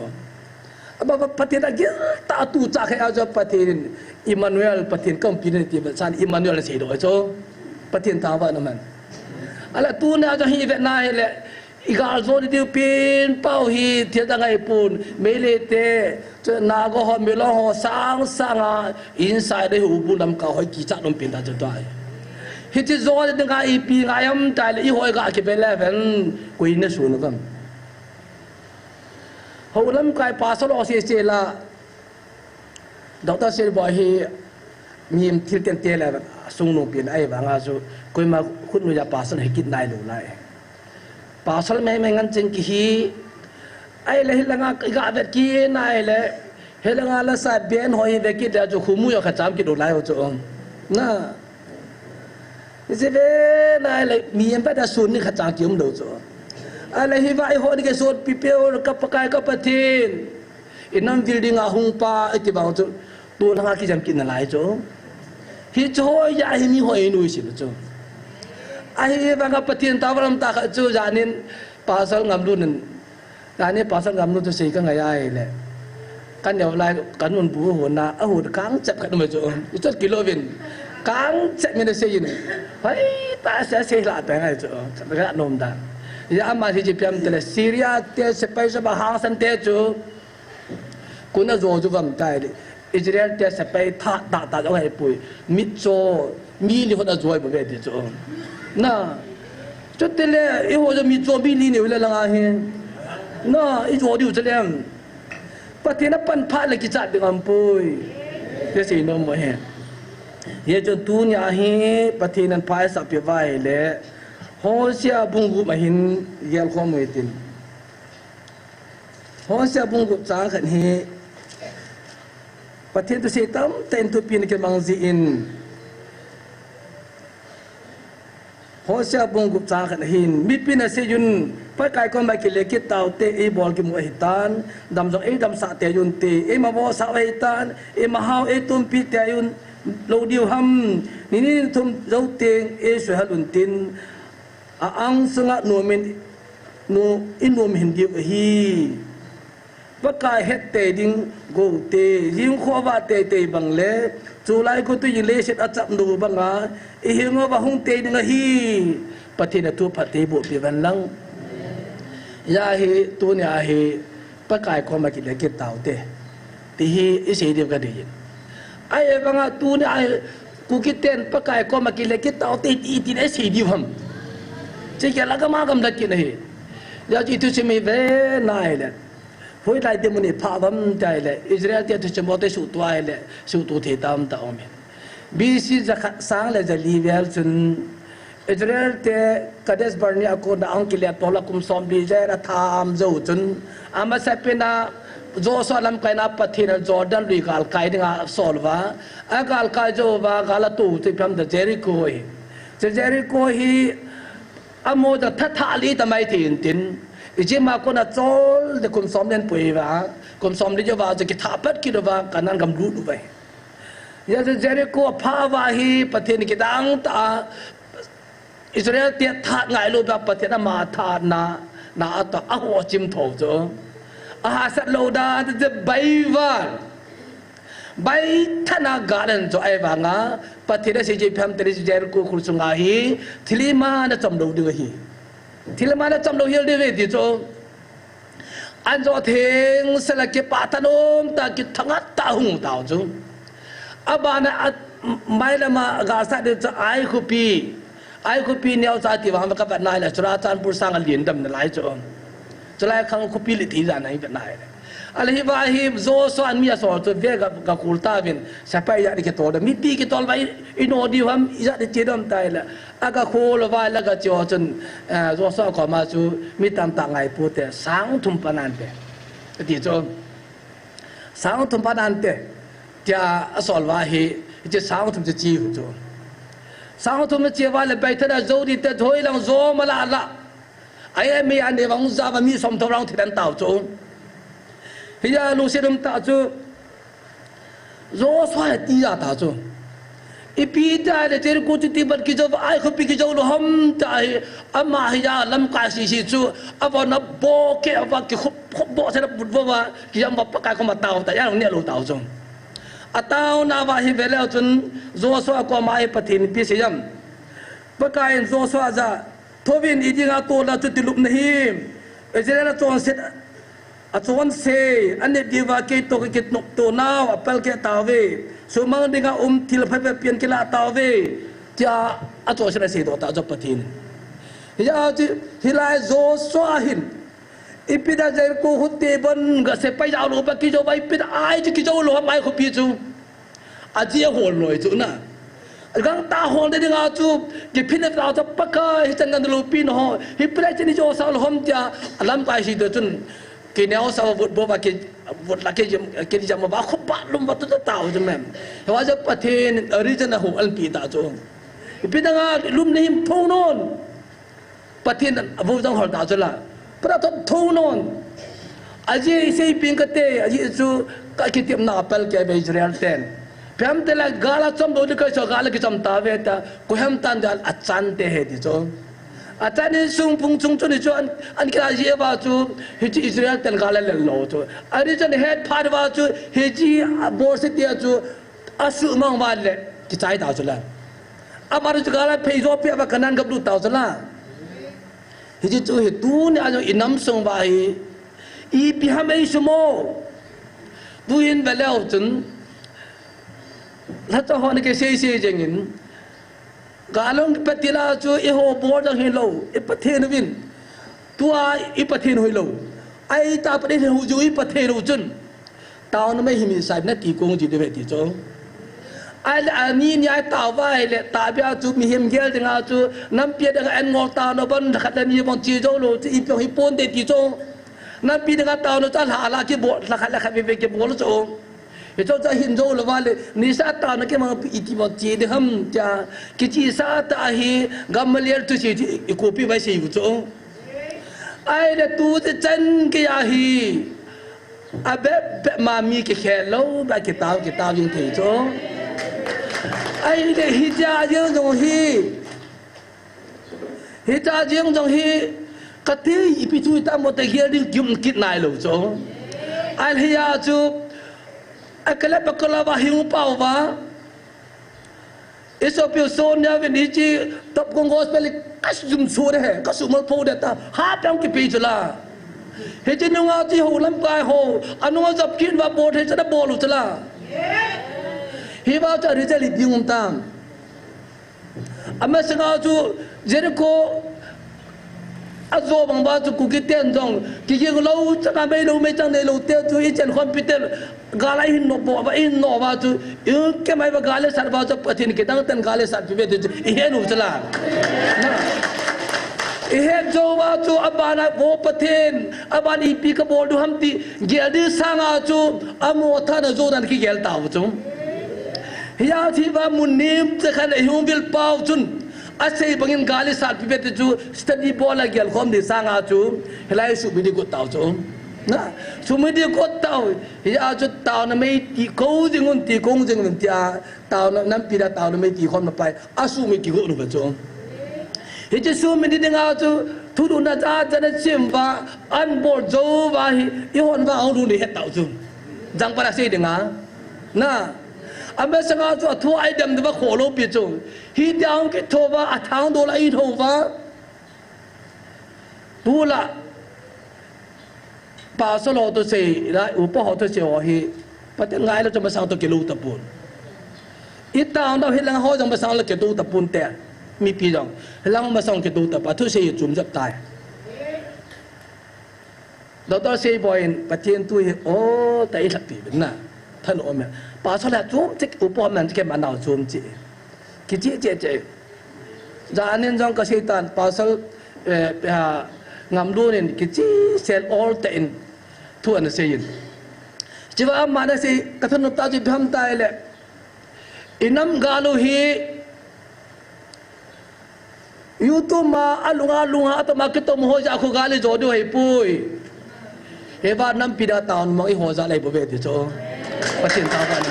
Aba, ba, Pathen agil tah a tu cha khe a chu Pathen in Emmanuel, Pathen kaumpi nai ti ba san Emmanuel asei doh chu. Pathen thangvah in aman. Ahile tuni a chu hi vet na hile, i gal jo diu pen pau hi thil dang ahipon, Meitei te, chu Naga ho, Milong ho, sang sang a, inside a houbung lamkai ho kichat um pen ta chu tua. Hiche jo dinga ipi ngai ham itile, i hoi ga kibe le ven, koi na sun uvam. Hou lamkai pastor ho sese la, Doctor Sir Boy hi mi thil tente le sung nung pen ahi vanga chu koima khut noiya pastor hi kit nailou lai. Pastor mei mei ngan ching kihi, ahile hilanga ga vet kit na ahile, hilanga lasa ben ho hi vet kit le chu khumu yo kha cham kit lou lai ho chu. Na. Hiche ve na ahile, mi em pa da sun ni khat chang kium lou chu. Ahile hiva eiho ni kisonpi peh u ka Pakai ka Pathen. I nam vil dinga hung pa iti vang chu. Tu langa kijam kit nalai chu. Hiche ho ya hi mi ho inui sim chu. Ahivanga Pathen thangvah lam tah khat chu janin Pastor Ngamlun in Tuni Pastor Ngamlun thu sei ka ngai ahile. Ka neo lai, ka nun bu hon a, ahon kang chep khat um chu. I chot kilo uvin. Kang chep min asei in. Hoi, ta sei sei la ta ngai chu. Ka nom dan. Hijeh a ama hi ipi ham itile Syria te sepai sa ba hangsan te chu. Koi in ajo jou uvam itile. Israel te sepai tha, tha, tha, jong ahipoi. Mitcho, mi li hon ajo bou ve ti chu. Na. Chutile, eiho jong mitcho mi li ni u le langa hi. Na, ijo diu chu lem. Pathen apan phat le kichat ding aumpoi. Ti sei nom u ahi. Hijeh chun tunia hi, Pathen in phat asah peh uva ahile. Hosea bung gup a hin, gel khom u hitin. Hosea bung gup chang khat hi Pathen thusei tamtah in thupi na kimang jin. Hosea bung gup chang khat hin mipin asei un, Pakai koma kile kit taute, eibol kimu ahitan, dam jong eidamsah teiyun te, eimavo sah u ahitan, eimahao eitumpi teiyun lou diu ham, ni ni thum jou teng eisuhal untin, a-ang sunga nomin, no, inom hin diu ahi. Pakai het tei ding, go tei, jing khovah teitei bang le, chulai khu tui jing leiset a chapnu banga, i hing uva hung tei ding ahi, Pathen in athu aphatthei boh peh uvin lang. Hijeh hin, tunia hi, Pakai koma kile kit taute. Ti hi, i sei diu ka dei. Ahivanga tunia hi, Kuki ten Pakai koma kile kit taute, ti, ti le sei diu ham. Chukit le gam a gam dak kit ahi. Hijeh chun i thusim hi ve nai le. Hoilai te mun i pha uvam ti le, Israel te thusim boh te suhtup le, suhtup thei tam ta um e. B C jakhat sang le jali vel chun, Israel te Kadesh Barnea a kona ahung kile tol a kum somli jen a tham jou chun, amasapen a Joshua lamkaina Pathen in Jordan lui galkai dinga asol uva, agalkai jou uva, gal ato chu ipi ham tia Jericho hi. Chu Jericho hi, Amo ja thatha li ta mai thei intin, Egypt a kona chol de kum somli pui uva, kum somli jouva chu kithah pat kit uva, Canaan gam lut uva. Hijeh chun Jericho apha uva hi, Pathen in kidang tah a, Israel te athat ngai lou uva, Pathen in ama athatna, na atoh a, aho chim tho chu. Ahahsat lou dan, chu bai uva. Bai than a gal ahin jo ahivanga, Pathen in asei chu ipi ham tile Jericho khul sunga hi, thil imacha achom lou diu ahi. Thil imacha achom lou hel diu ahi ti chu. Ahin jo thengsel a kipah thanom tah a kithangah tah a hung tau chu. Abana a, mailam a gasat diu chu Ai khopi. Ai khopi neocha ti vang ka vet nai le, Churachandpur sang a lien dam nalai chu. Chulai khang khopi le ti jan a i vet nai le. Ahile hiva hi Joshua in mi asol chu ve ga, ga khol tauvin, sepai ijat ding kitol dam, mipi kitol uva i, i no diu ham, ijat ding ti dam tai le. Aga khol uva le aga che chun, eh, Joshua koma chu mi tamtah ngai poute, sang thum pan ante. Ati chu. Sang thum pan ante. Tia asol uva hi, hiche sang thum chu che u chu. Sang thum che uva le bai than a jou ding te thoi lang jo ma la la. Ai, mi an de vang ja va mi som thum lang thi dan tau chu. Hia lungset um tah chu. Joshua hi ti ja ta chu. Ipi ta le Jericho chu ti ban kijou, Ai khopi kijou lou ham ta hi, ama hi ja lamkai sisi chu, avon a bo ke, ava ki khop, khop bo se na but bo va, kijam va Pakai koma tao ta, ja ne lou tau chu. Ataona uva hi ve leu chun, Joshua koma hi Pathen ipi asei em. Pakai in Joshua jah a, Thouvin, i dinga tolna chu tilupna ahi. Israel achonset, achonse, anep diuva kei toh kinoptoh nau apalkeh tauve. Sumang dinga um thil phabep pen kilah tauve. Tia achonset aseidoh tah chu Pathen. Hia chu, hilai Joshua hin. Ipi dia Jericho khut te bon ga sepai jao lou pa kijou bai ipi dia Ai chu kijou lou ham Ai khopi chu. Ajeh ahol loi chu na. Gangtah hol ding dinga chu, kiphin le tao chu Pakai, hichan ganlou pi na ho, hi pilai chini jo sa lou ham tia, alamkai si to chun, kineo sa vut bo va ki, vut la ki jam, ki jam va khu ba lum va tu ta tao chu mem. Hiva chu Pathen, a region a ho an pi ta chu. Ipi dinga lum na him thou non. Pathen in avou jong hol ta chu la. Pra thot thou non. Ajeh isei ping kate, ajeh chu ka kitepna apalkeh ve Israel ten. Ipi ham tile gal achom lou ding kei chu gal akichom tauve ta, koiham tan gal achan te he ti chu. Achan insung phung chung chu ni chu an, an kila jeh uva chu, hiche Israel ten gal alel lou chu. Ani chan het phat uva chu, hiche abol se tia chu, Asuhmang uva le, kichai tau chu la. Amar chu gal a phei jo peh uva Canaan gam lut tau chu la. Hiche chu hi tunia jong i nam sung uva hi. Ipi ham eisum o. Tuhin ve leu chun. Lhacha hon kisei sei jeng in. Gal hung kipat tila chu eiho bol jong hilou. I Pathen uvin. Tua i Pathen u hilou. Ahi ta Pathen u ju i Pathen u chun. Taona mei hi mi sai nati kong ji de ve ti chu. Ahile ani ni a tao uva ahile, tao bia chu mihem gel dinga chu, nampi dinga an ngol taona bon, khat le ni bon chi jou lou, chu ipi hi pon de ti chu. Nampi dinga taona chu alha alha kibol, lha khat le khat ve ve kibol chu. Hichu chu ahin jou lou uva le, nisa taona kimang pi iti bon chi de ham tia, kichi sa ta hi, Gamaliel thusim chu i copy vai sei u chu. Ahile tu chu chan kei a hi. Abep bep ma mi kikhel lou, ba kitao, kitao jing thei chu. Ahile hitia jeng jong hi. Hitia jeng jong hi. Kati ipi chu ita mo te gel ding kim kit nai lou chu. Ahia chu, a kale pa kala va hiu pau va. Isopiu Sonia vin hichi Top Gong Gospel kasum sure he, kasum pho de ta. Ha pang kipi chula. Hichi nunga chi ho lamkai ho, anunga jap kin va bol he chana bol chula. Hi va cha ri cha li ding um tam. Amasanga chu Jericho ajo bang ba chu Kuki ten jong, kiging lou changa mei lou mei chang nei lou te chu i chen khom pi te, gal a hin no bo ba, hin no ba chu, i kemai ba gal le sat ba chu Pathen kidang ten gal le sat pi ve te chu, i he nu chula. Na. I he jo ba chu abana bo Pathen, aban ipi ka bol du ham ti, gel di sanga chu, amo thana jo dan kigel ta chu. Hia thi va mun nim che khan a hung vil pau chun. Asei bangin gal i sat pi ve te chu study bol a gel khom di sanga chu. Hilai sumidi got tau chu. Na, sumidi got tau. Hia chu tauna mei ti ko jing un ti kong jing un tia. Tauna nampi da tauna mei ti khom na pai. Asumi kigot nu ve chu. Hichi sumidi dinga chu. Thuduna cha cha na chim va. An bol jo va hi. I hon va hung lu ni het tau chu. Jang para sei dinga. Na. Amasanga chu athu a i dem deuva kholou pi chu. Hiti a hung kitho va, athang dol a i tho va. Tula. Pastor ho thusei, la, upa ho thusei ho hi. Pathen ngai lou chu masang toh kilou tapon. I tang dau hilang ho jong masang lou kitou tapon te. Mipi jong. Hilang masang kitou tapon. Thusei chum jep tai. Doctor Seiboi in Pathen thu hi, o, ta i lhapi na. Thanom e. Pastor la chum chik upa man chik manau chum chik. Kichi che che. Janin jong ka sei tan Pastor, eh, ha, Ngamlun in kichi sel all te in thu ana sei in. Chiva amana sei ka thanom ta chi bham ta le. I nam galu hi YouTube ma alunga lunga atama kitom ho ja khu gali jo diu hei pui. Heva nampi da taun mang i ho ja lei bo ve ti cho. Pathen ta ba ni.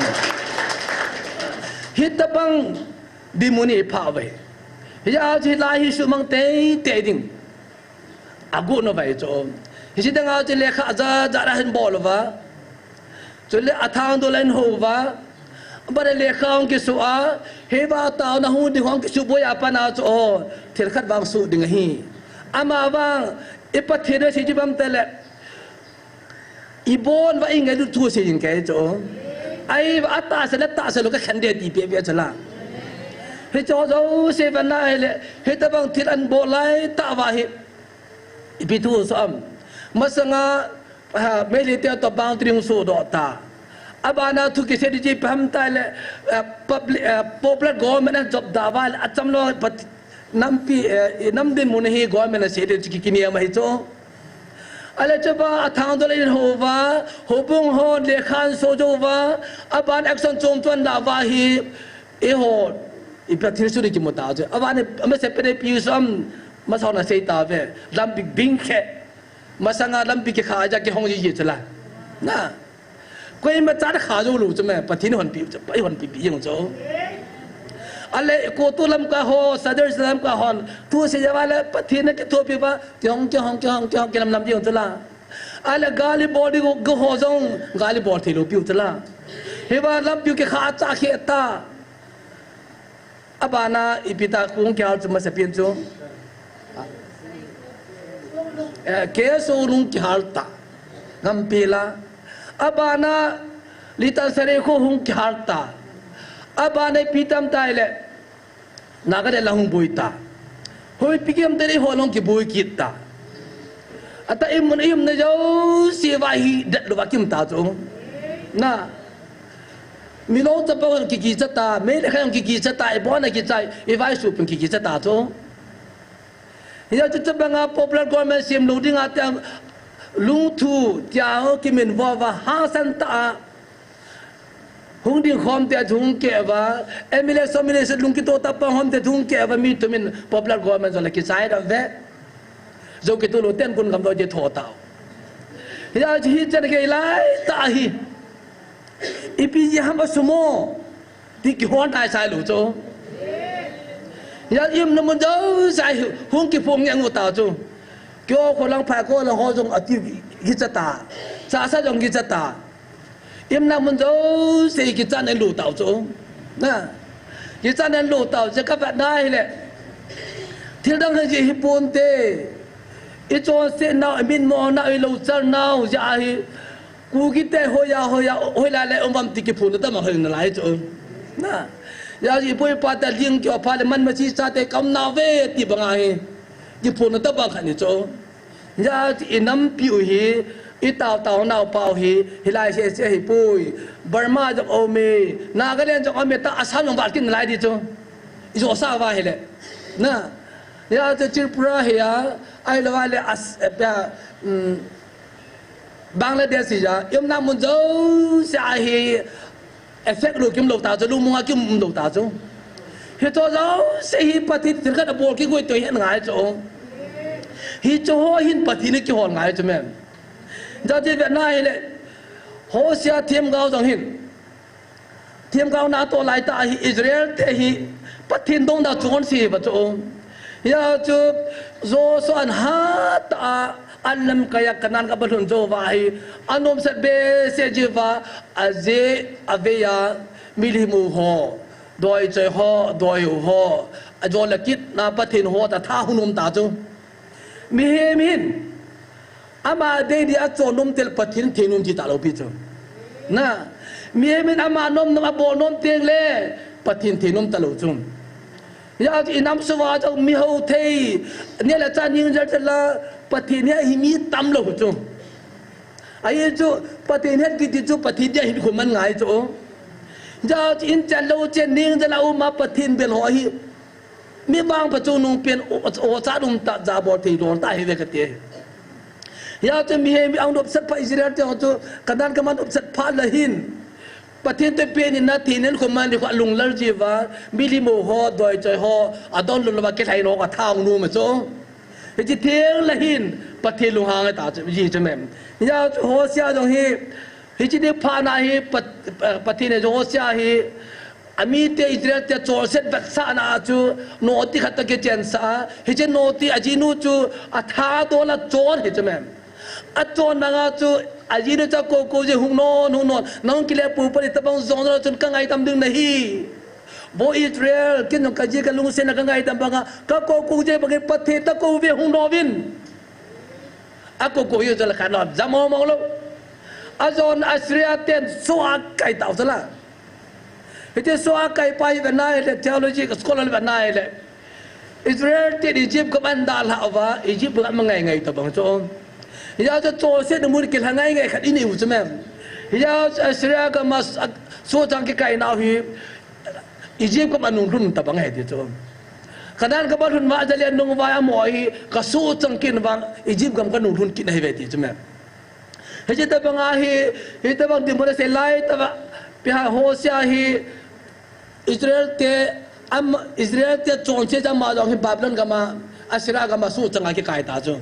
Hita bang di muni pha ve. Hia chi lai hi sumang tei tei ding. Agu no vai cho. Hichi dang a chi lekha ja ja ra hin bol va. Chule athang dol a hin ho va. Bare lekha hung kisu a. Heva tauna hung ding hung kisu boi a pana cho. Thil khat vang su ding hi. Ama vang i Pathen ve si ji bam te le. I bon va i ngai lu thu si jing ke cho. Ai va ata se le ta se lo ka khan de ti pe pe cho la. Hi cho jo se va na le. Hi ta bang thil an bol lai ta va hi. Ipi thu so am. Masanga, ha, Meitei te to boundary hung so do ta. Abana thu kisei di ji pam ta le, eh, public, eh, popular government an job da va le, acham lo pat, nampi, eh, nam din mun hi government a sei di chi ki, kini ama hi cho. Ale cho ba athang dol a hin ho va, ho bung ho le khan so jo va, aban action chom chuan da va hi, e ho, i Pathen su di ki mo ta cho. Aban ama se pe de pi sam, ma sa na sei ta ve, lam big bing khe. Masanga lampi kikha ja kihong ji ji chula. Na. Koima cha kha jo lu chu me, Pathen hon pi chu, Pathen hon pi pi jong chu. Ale ko tu lam ka ho, sadar lam ka hon, tu se ja wala Pathen na kitho pi ba, kihong, kihong, kihong, kihong, kilam lam jong chula. Ale gali bol di go ho jong, gali bol thei lo pi chula. Hi ba lampi kikha cha khe ta. Abana ipi ta kung kihal chu masa pin chu. Eh, K S O lung kihal ta. Ngampi la. Abana Litan Sareikhok hung kihal ta. Abana ipi tam tai le. Naga de la hung boi ta. Hoi pi kiam te le ho long kiboi kit ta. Ata imun ium na jo si va hi dat lo va kim ta chu. Na. Milong chapa hon kikicha ta, Meitei hon kikicha ta, ibon a kichai, ivai sup in kikicha ta chu. Hia chu chapa nga popular government sem lo ding a te lungthu tia ho kimin vo va hangsan ta a. Hung ding khom te hung ke va, M L A so M L A se lung kito ta pa hom te hung ke va mi tumin popular government zo la kichai da ve. Zo kitu lo ten kun gam do je tho ta. Hia chu hi chan ke lai ta hi. Ipi ji ham a sumo. Ti kihon tai sai lu chu. Ya im na mun dau sai hung kiphong yang u ta chu. Kyo ko lang pha ko lang ho jong ati hi cha ta. Chahsa jong kicha ta. Iumna mun jouse kichan in lut tau chu. Na. Kichan in lut tau chu kavet na hile. Thil dang hi jeh hi ponte. I chonset nau, i mitmo nau, i lochan nau, jeh hi. Kuki te hoiya, hoiya, hoilai le um uvam ti kiphonna tobang hoi nalai chu. Na. Jeh hi pu i pa te ling kio pha le man masi chate kaum nauve ti banga hi. Kiphonna tobang khat ni chu. Jeh hi i nampi u hi, i tao tao nau pa u hi, hilai sese hi pui. Burma jong um e, Nagaland jong um e, ta Assam jong vat kit nalai di chu. I jo sa va hile. Na. Jeh hi Tripura hi a, ahilou le as, eh, pia, um, Bangladesh hi a, iumna mun jouse a hi, effect lou kim lou ta chu, lungmong a kim um lou ta chu. Hiche jouse hi Pathen thil khat abol kigoi toh hi ngai chu. Hiche ho hin Pathen kihol ngai chu mem. Jati ve na hile, Hosea themgao jong hin. Themgao natoh lai tah hi Israel te hi Pathen dong da chonse ba chu. Hia chu Joshua in hatah a an lamkai a Canaan gam a lhun jou va hi, anomsat behseh jeh uva, ajeh a vei a milim u ho, doichoi ho, doiu ho, ajo le kit na Pathen ho ta tha hung um ta chu. Mihem hin, ama dei dia chon nom teng le Pathen thei nom ti talou pi chu. Na, mihem hin ama nom nom abol nom teng le Pathen thei nom talou chu. Hia chu i nam sunga chu mi hao thei, neh le chah ning jal teng le Pathen hi mi tam lou chu. Ahi chu Pathen het kiti chu Pathen dia hin khu man ngai chu. Hia chu in chan lou chen ning jal a um a Pathen bel ho hi. Mi bang pa chu nung pen o, o cha dum ta ja bol thei lou ta hi ve kati. Hia chu mihem mi ang nopsat pha Israel te ho chu Canaan gam a nopsat pha le hin. Pathen te pen in na thinen khu man di khu alunglel jeh uva, milim u ho, doichoi ho, adon lou lou va kilhai nau a tha hung um chu. Hiche thil le hin, Pathen lunghang ta chu, ji chu mem. Hia chu Hosea jong hi, hiche ni phat na hi, Pat-, Pathen in Hosea hi, amite Israel te chonset vetsahna chu, noti khat toh kichensah a, hiche noti ajinu chu, atha dol a chon hi chu mem. Achon nanga chu, ajinu chu akou kou jeh hung non, hung non. Nahung kile pu pa ni tabang jong jong chun kangaidam ding nahi. Vo Israel, ken jong kaji kalungset na kangaidam banga, kakou kou jeh bangin Pathen takou ve hung nom in. Akou kou jeh chu la khat nom, jam ho mong lou. Ajon Assyria ten soh a kai tau chu la. Hiche soh a kai pa hi ve na hile, theology ka scholar ve na hile. Israel te Egypt gam a dalha uva, Egypt gam a ngai ngai tabang chu. Hia chu chonset na mun kilha ngai ngai khat i nei u chu mem. Hia chu Assyria gam a s-, a, sohchang kikai nau hi, Egypt gam a nunglhun tabang ahi ti chu. Canaan gam a lhun va jal a nung vai a mo hi, ka sohchang kit vang, Egypt gam ka nunglhun kit ahi ve ti chu mem. Hiche tabang a hi, hitabang dinmun a sei lai tah a, pi ha Hosea hi, Israel te, am, Israel te chonse jama jong hi Babylon gam a, Assyria gam a sohchang a kikai ta chu.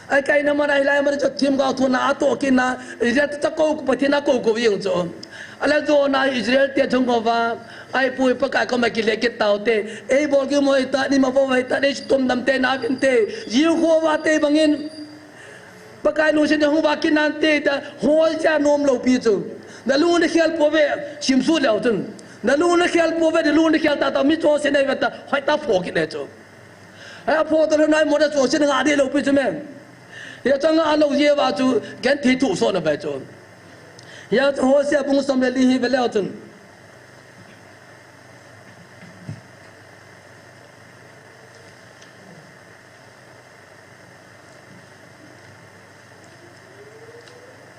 Akai na mana hilai mana chu themgao thuna atoh kit na, Israel te takou, Pathen akou kou jeng chu. Ala jona Israel te chung ko va, ai pui Pakai koma kile kit tau te, ei bol ki moi ta, ni ma vo vai ta, ni tum dam te na vin te, jiu kho va te bangin. Pakai lungset hung va kit nan te ta, Hosea nom lou pi chu. Na lung na khel pouve, simsuh leu chun. Na lung na khel pouve, na lung na khel ta ta, mi chonse nei ve ta, hoi ta pho kit le chu. Hia pho ta lou nai mo da chonse na nga de lou pi chu mem. Hia chang a lou jeh va chu, ken thei thu so na ve chu. Hia chu Hosea bung som le li hi ve leu chun.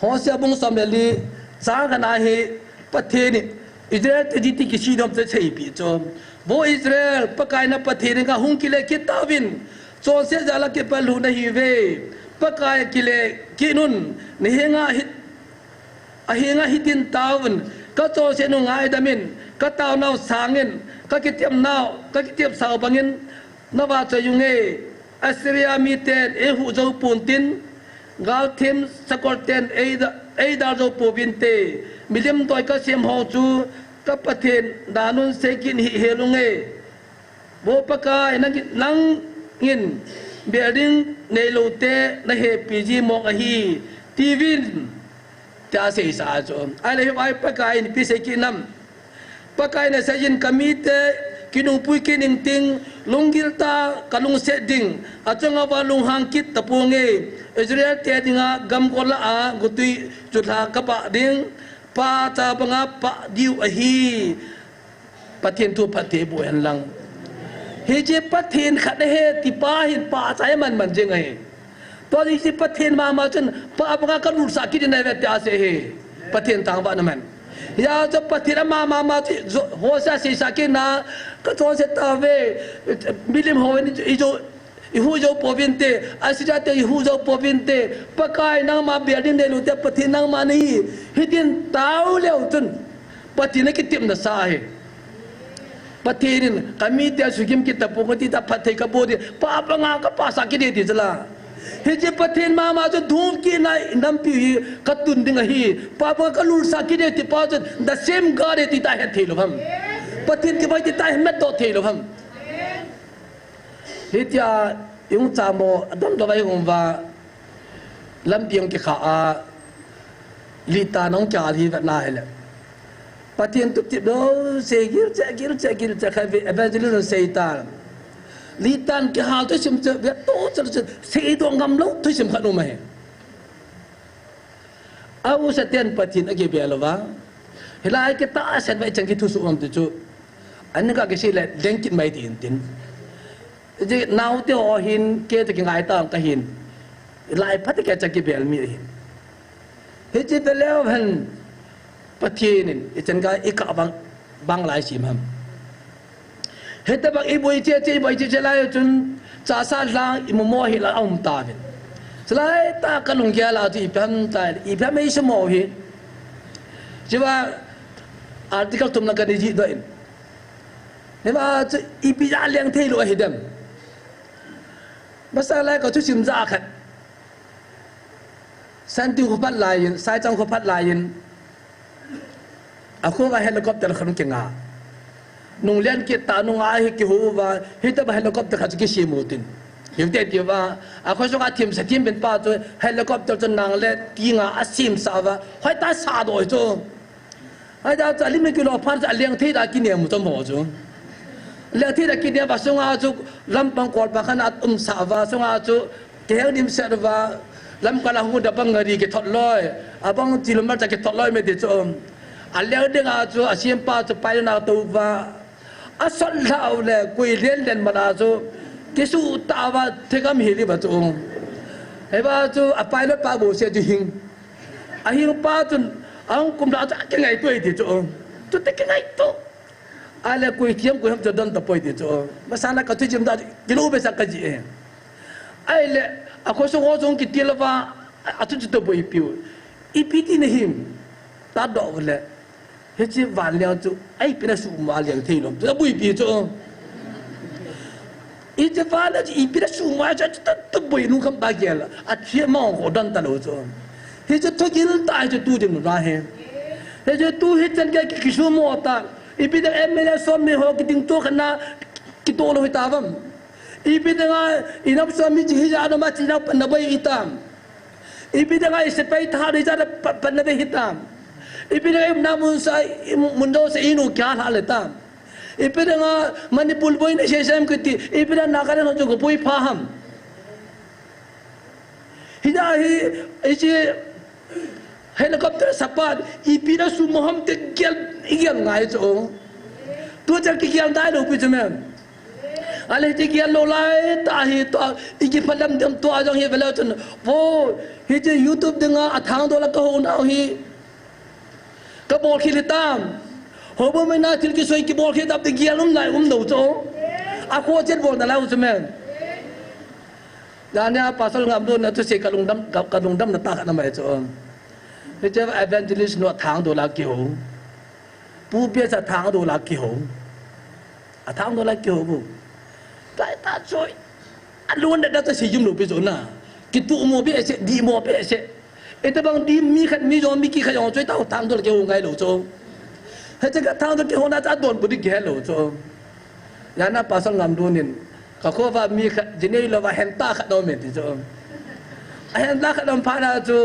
Hosea bung som le li, chang khat na hi Pathen in Israel te ji ti kisei nom chu asei pi chu. Vo Israel, Pakai na Pathen in ka hung kile kit tauvin, chonset jal a kipalut nahiuve. Pakai kile kit un, na henga hi, a henga hitin tauvin, ka chonset u ngaidam in, ka taonau sangin, ka kitepnau, ka kitepsau bangin, na vahchoi unge, Assyria miten eihuh jou pontin, galthem sakol ten eida-, eidal jou pouvinte, milim doi kasem ho chu ka Pathen danun seikit hih hel unge. Vo Pakai, nangin, nangin belding neilou te nahepi ji mong ahi, tiuvin, tia seisa chu. Ahile hiche Pakai in ipi sei kit nam. Pakai in asei in, ka mite kinungpui kit ning ting, lunggil tah a kalungset ding, achunga vang lunghang kit taponge. Israel te dinga gamgol lah a gotwi chulha kapah ding, pah cha banga pah diu ahi. Pathen thu phatthei boh hen lang. Hiche Pathen khat ahi ti pa hin pah cha hi man man jing ahi. Tua hiche Pathen mama chun pah banga kalulsah kit ding ahi ve tia asei ahi. Pathen thangvahna man. Hijeh chun Pathen ama mama chu Hosea seisa kit na, kachonset tauve, milim hon ijo, ihu jou pouvinte, Assyria te ihu jou pouvinte, Pakai nangma bel ding neilou te, Pathen nangma nahi, hitin tao leu chun Pathen a kitepna sa ahi. Pathen in, ka mite sugim kit tapong kati ta, phatthei kaboh ding, pah banga kapahsah kit ding ti chu la. Hiche Pathen mama chu dum kit na nampi hi katun ding ahi, pah banga kalulsah kit ding ti pa chu, the same God ahi ti ta het thei lou ham. Pathen kivai ti ta het doh thei lou ham. Hitia ihung chamo, adamdam a ihung uva, lampi ahung kikha a, litan ahung kihal hi vetna hile, Pathen tup tip doh, sei gilcheh, gilcheh, gilcheh, khat vei evangelist in asei tan. Litan kihal thusim chu, ve to chu, seidoh ngam lou thusim khat um ahi. Ausa ten Pathen akibel uva, hilai kitahsan uva ichan kithusoh ham ti chu, aning ka kisei le leng kit mai tin tin. Hiche naote ho hin kei toh kingai tang kahin, hilai phat a kei cha kibel mi ahin. Hiche veleu hen Pathen in ichan ka ikah bang, bang lai sim ham. Hitabang iboi cheh cheh, iboi cheh cheh lai chun, chasa lang imumo hi la aum tauvin. Chulai tah kalunggel a chu ipi ham ti, ipi ham eisumo hi. Hichea article thum na kana jih doh in. Hiva chu ipi a leng thei lou ahi dem. Masa lai ka thusim ja khat. Santiu kho phat lai in, Saicham kho phat lai in, akho uva helicopter khat kinga. Nung len kit ta nunga hi kihou uva, hitobang helicopter khat chu kisem u tin. Hiu te ti uva, akho sunga themsa them pen pa chu helicopter chu nang le tinga asem sah uva, hoitah sah doh chu. Ahita chu alim a kilo phat chu aleng thei da kinem u chu mo chu. Leng thei da kinem uva sunga chu lampang kolpang khat a um sah uva sunga chu kiheng dimset uva, lamkal a hung da bang gari kithot loi, abang tilumar cha kithot loi me ti chu. Aleng ding a chu asempa chu pilot na tou uva, asot lhau le koi len len man a chu kisuh tah uva thigam hil uva chu. Hiva chu a pilot pa bou se chu hing. Ahing pa chun ahung kum da chu akingaito e ti chu. Chute kingaito. Ahile koi thiam koi ham chu adon tapoi ti chu. Masanga ka thusim da kilou behseh kaji e. Ahile akho sung ho jong kitil uva, athu chu toh boipiu. Ipi ti nahim. Tadoh u le. Hiche vanleng chu ipi na suhmo a leng thei lom chu aboipi chu. Hiche vanleng chu ipi na suhmo a chu toh, toh boi nung kham ta gel. Athi ma ho don talou chu. Hiche thugil tah hiche tu ding na hi. Hiche tu hichan gei ki, kisuhmo ta. Ipi ding M L A som mi ho kiding to khat na kitoh lou hita vam. Ipi dinga inam som mi chi hija na ma chi na pan na bai hitam. Ipi dinga isepai tha hija na pa, pan na bai hitam. Ipi dinga imna mun sa, im, mun do sa inu kya hale tam. Ipi dinga Manipur boina sesem kiti. Ipi dinga Nagaland ho chu ko pui pha ham. Hija hi, hiche helicopter sapan, ipi na suhmo ham ti gel, igel ngai chu. Tu cha kigel dai lou pi chu mem. Ahile hiche gel lou lai tah hi tua, iki phalam dem tua jong hi veleu chun. Vo, hiche YouTube dinga athangdoh la kahou nau hi. Kabol khel hitam. Houbung mena thil kisoi kibol khel tam ti gel um lai um lou chu. Akho chet bol na lai u chu mem. Jania Pastor Ngamdon na thusei kalungdam, ka, kalungdam na tah khat na mai chu. Hiche evangelist nu athangdoh la kihou. Pu Pia cha athangdoh la kihou. Athangdoh la kihou bu. Tai ta choi. Alun da ta sei jum lou pi chu na. Kituh mo behseh, dih mo behseh. Itobang dih mi khat mi jong mi kikhat jong choi ta thangdoh la kihou ngai lou chu. Hiche ka thangdoh kihou na cha don bu ding kihel lou chu. Jana Pastor Ngamdon in, ka kho uva mi khat, jinei lou va hentah khat na um e ti chu. Ahentah khat na um phat na chu,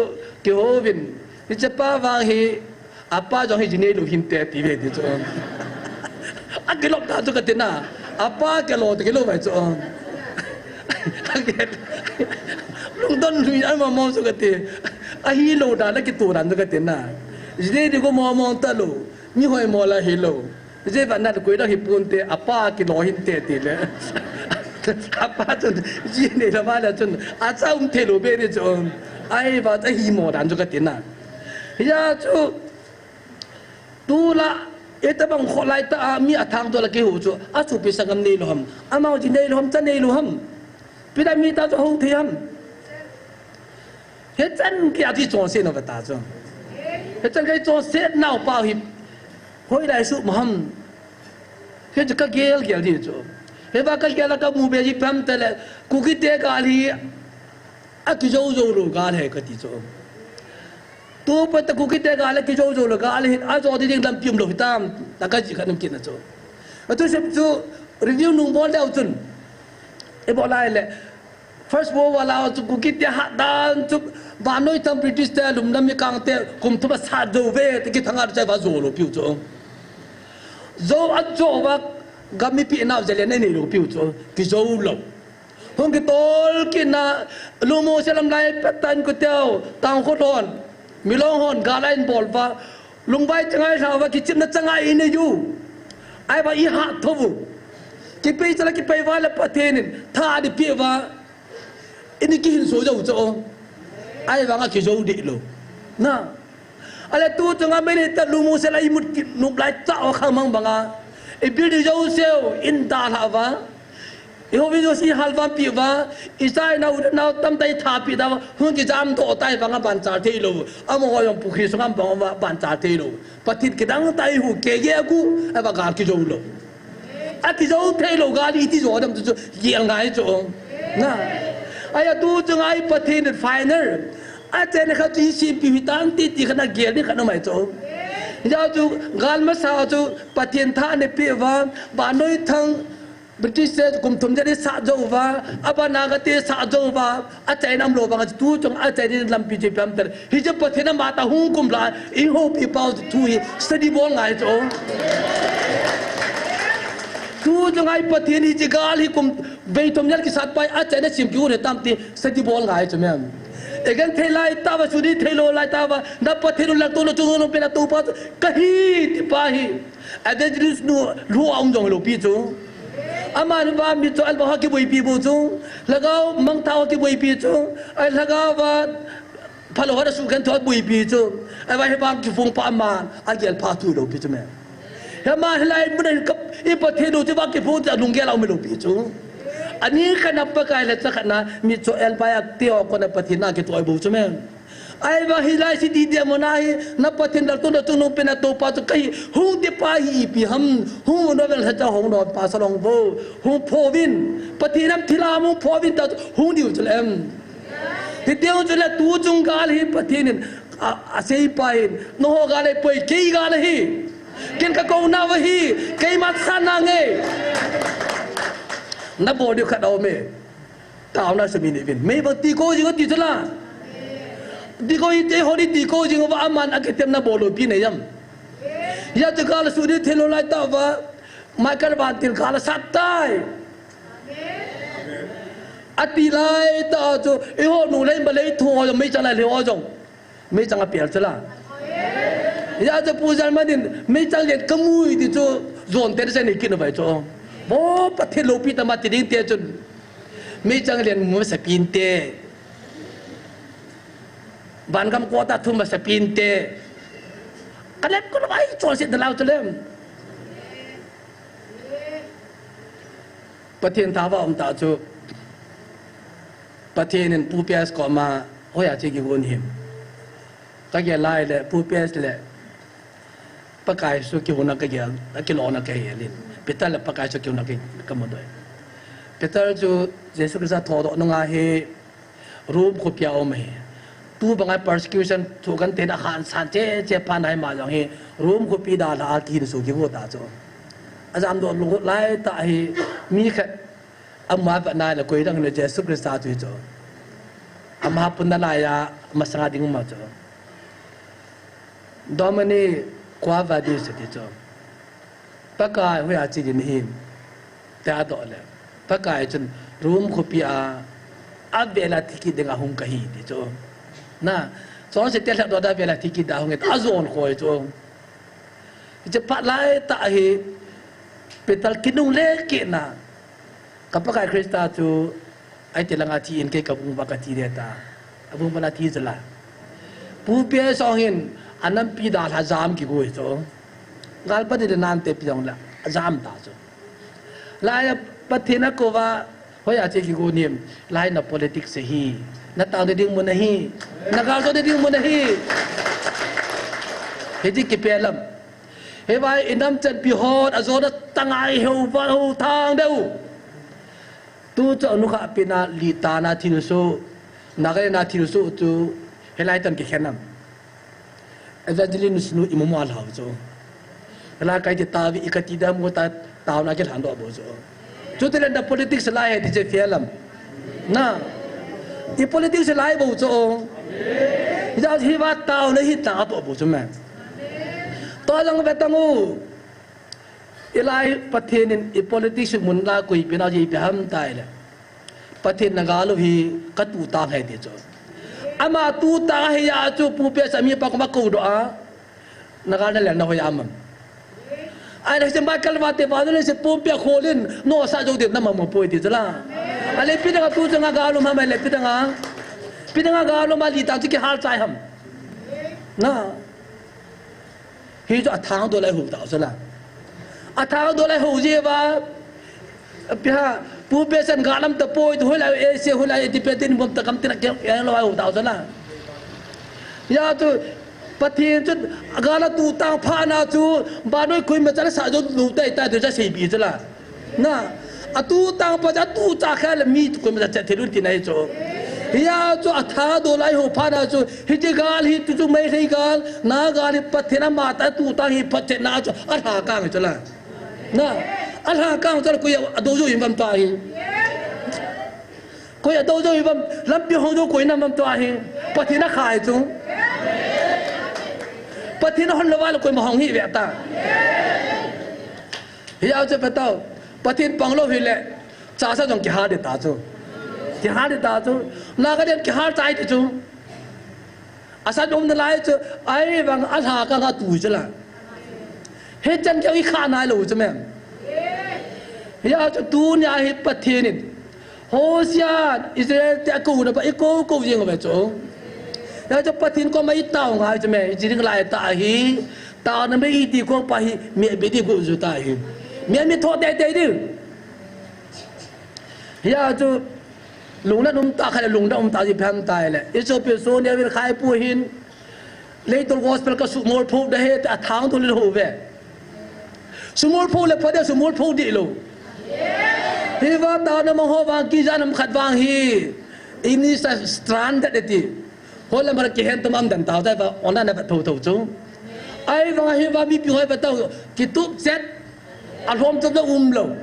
kihouvin, Hiche pa vang hi, apa jong hi jinei lou hinte ti ve ti chu. Akilop ta chu kati na. Apa kilo ti kilo vai chu. Lungdon lui ai mong mong chu kati. Ahilou dan, akitoh dan chu kati na. Jinei di ko mong mong talou. Mi hoi mo la hilou. Hijeh a vang na koi dang hi ponte, apa kilo hinte ti le. Apa chun, jinei lama le chun, acha um thei lou be ni chu. Ahivang ahi mo dan chu kati na. Hijeh chun, tulai, itobang kholai tah a mi athang toh la kihu chu, asopi sanggam neilou ham. Amau jinei lou ham, cha neilou ham. Ipi dang mi ta chu hou thei ham. Hichan gei a chu ichonset nau ve ta chu. Hichan gei a ichonset nau pa hi. Hoilai suh ma ham. Hichu kagel gel di chu. Hiva kagel a kamu be ji pam tale. Kukite gal hi. Akijou jou lou gal hi kati chu. Tupa ta Kukite gal akijou jou lou gal hi. Ajo di ding lampi umlou hitam. Taka ji khat um kit na chu. Atu sep chu review nung bol deu chun. Ibol lai le. First World War a chu Kukite hat dan chu, vannoi thang British te lum lam mi kang te kum thum a sat jou ve, ti kithang a chai va jou lou piu chu. Jou a jou va, gam mipi nau jelen nei lou piu chu, kijou lou. Hung kitol kit na, Lungmong se lam lai pet tan ku teu, Tangkhul hon, Milong hon, gal a in bol va, lungvai changai lha va, kichimna changai in e ju. Ahivang i hat tho vu. Kipei chala kipei va le Pathen in, tha di pi va. Ini kihin so jou cho. Ahivang a kijou di lou. Na. Ale tu chunga mei ta Lungmong se la imut ki nup lai cha o khang mang banga. I bil di jou seo in da la va. I ho video si hal van pi va. I sai nau nau tam tai tha pi da va. Hun ki jam to tai vanga ban chal thei lou. Amo ho jong pukhi sungam bang va ban chal thei lou. Pathen kidang tai hu ke ye gu. Ava gal kijou lou. Akijou thei lou gal iti jo dam chu chu gel ngai chu. Na. Aya tu chu ngai Pathen final. Achaina khat chu isimpi hi tan ti ti khat na gel ni khat na mai chu. Jao chu gal masa chu Pathen tha ne pe va, vannoi thang British te kum thum jani sa jo va, aba na ga te sa jo va, Achaina umlou vang a chu tu chunga achaina lampi chu ipi ham tile. Hiche Pathen ama ta hung kum la, i houpi pau chu thu hi study bol ngai chu. Tu chunga i Pathen hiche gal hi kum vei thum jal kisat pai achaina sim kiu ne tam ti study bol ngai chu mem. Again thei lai ta va sudi thei lou lai ta va, na Pathen u lal to lou chu lou pe na to pa chu kahi ti pa hi. Evangelist nu lou a um jong lou pi chu. Aman va mi chu alba ha kiboipi bu chu. Lhagao mangthah ha kiboipi chu. Ai lhagao va phalou ha suhkhen tho boipi chu. Ai va hi vang kiphong pa aman agel pha thu lou pi chu me. Hi ma hilai mun a kap i Pathen u chu va kiphong chu lunggel a um lou pi chu. Ani khat na Pakai le cha khat na mi chu el pa yak ti o ko na Pathen na kitoi bu chu me. Ahivang hilai city dia mona hi, na Pathen lal to na chungnung pe na to pa chu kahi, hung te pa hi ipi ham, hung no vel hacha hung no pa salong vo, hung phovin, Pathen am thila hung phovin ta hung diu chu lem. Hi diu chu le tu chung gal hi Pathen in, a, asei pa in, no ho gal e poi kei gal hi. Ken ka ko na va hi, kei mat sa na nge. Na bo diu khat au me. Taona sumi ni vin. Mei va ti ko jing ti chu la. Ti ko i te ho ni ti ko jing va aman a kitem na bol lou pi ne yam. Ya te kal su ni thei lou lai ta va. Michael Van Til kal sat tai. Ati lai ta chu i ho nu lei ba lei thu ho mei cha lai le ho jong. Meichang a pel chu la. Ya chu Pu Jalman in, meichang lian ka mui ti chu, jon te se nei kin vai chu. Bo Pathen loupi ta ma ti ding te chun. Meichang lian mu sa pin te. Van gam ko ta thum sa pin te. Ka lep ko ai chon se da lau chu lem. Pathen thava um ta chu. Pathen in Pu P S koma, hoiya che kihon him. Ka gel lai le, Pu P S le, Pakai Jesu kihona ka gel, a kilona ka hel in. Peter le Pakai Jesu kihona ka, ka mu doi. Peter chu Jesu Christa thodoh nunga hi Rome khopia um hi. Tu bangai persecution thu kan ten a khan san che che phan hai ma jong hi Rome khopi dalha a kihin su kigo ta chu. A jam doh lu lai ta hi mi khat Ama vatna le koi dang le Jesu Christa chu hi chu. Ama pun nalai a masanga ding ma chu. Domine, quo vadis, ati chu. Pakai, hoiya che ding nahim? Tia adoh le, Pakai chun Rome khopi a, avela thi kit dinga hung kahi, ati chu. Na, chonset te lhatdoh da avela thi kit da hung e, ajon khoi chu. Hiche phat laitah hi, Peter kinungle kit na, ka Pakai Christa chu, ahiti langa thi in, kei ka vung uva kati ding ahi ta. Avung uva athi jeh a, Pu Pi Song hin anampi dalha jam kigo hi chu. Gal pan ding nante pi jong le, ajam ta chu. Laiya Pathen akou va, hoiya che kigo nahim? Lai, na politics ahi. Na tao ding mun ahi. Na gal jo ding mun ahi. Hiche kipel lam. Hiva i nam chanpi hon ajona tanga ihou va hou thang diu. Tu chu anukha pina litana thilsoh, Nagaland a thilsoh chu hilai tan kikhen am? Evangelist nu imu mu a lhau chu. Hilai kai ti tavi i kati dam ngo ta, taona kilhan doh bou chu. Chuti le na politics lai he ti che fiel am? Na, i politics lai bou chu. Hijeh a hiva taona hi ta doh bou chu me. Tua jong ve tang u. Hilai Pathen in i politics mun la koi pina ji pe ham tai le, Pathen na gal u hi ka tu tang ahi ti chu. Ama tu tang ahi a chu Pu Pi Song mi pa koma kou doh a, na gal na le na hoi am am? Ahile se Michael va te va le se Pu Pi a kholin, no sa jo de na ma mo poi ti chu la. Ahile ipi dinga tu chu nga gal um ham ahile ipi dinga, ipi dinga gal um a li tang chu kihal chai ham? Na. Hichu athang doh lai hou tau chu la. Athang doh lai hou jeh uva, pi ha, Pu Pi Song gal um tapoi, hoilai, Asia hoilai, independent bom ta kam tina ke, ke lo hou tau chu la. Hijeh chu, Pathen chu, gal a tu tang phat na chu, vannoi koima chan sa jo lou tai tai tu cha sei bi chu la. Na, atu tang pa, atu cha kha le mi tu koima cha thei lou ti nai chu. Hijeh chu atha doh lai hou phat na chu, hiche gal hi tu chu Meitei gal, Naga gal hi Pathen ama ta tu tang hi Pathen na chu, alha kang chu la. Na, alha kang chu la koi adou jou hi vam ta hi. Koi adou jou hi vam, lampi hong jou koi na vam ta hi. Pathen akhai chu. Pathen ahon lou va le koima hong hi ve ta. Hijeh chu pe tau, Pathen pang lou hile, cha sa jong kihal ding ta chu. Kihal ding ta chu. Naga gal kihal chai ti chu. Asa dom na lai chu, ahivang alha kang a tu chu la. Hichan kei i kha nai lou chu me. Hijeh chu tunia hi Pathen in Hosea, Israel te akou na pa i kou kou jing ve chu. Hijeh chu Pathen koma i tao ngai chu me, i chi ding lai ta hi. Taona me i ti kong pa hi, mi be ti ko ju ta hi. Mi mi tho tei tei ding. Hijeh chu, lungna um ta kha le, lungna um ta ji phan tai le. I chu pi so ne vil khai pu hin. Leitol gospel ka sumol pho da he ta thang to le ho ve. Sumol pho le pha de sumol pho di lou. Hiva taona ma ho vang kijan ham khat vang hi. Ini sa stranded ti. Holam har kihen tum am dan tao tai va, ona na va tho tho chu. Ahivang hiva mipi hoi va tao, kitup chet, alhom chom jong um lou.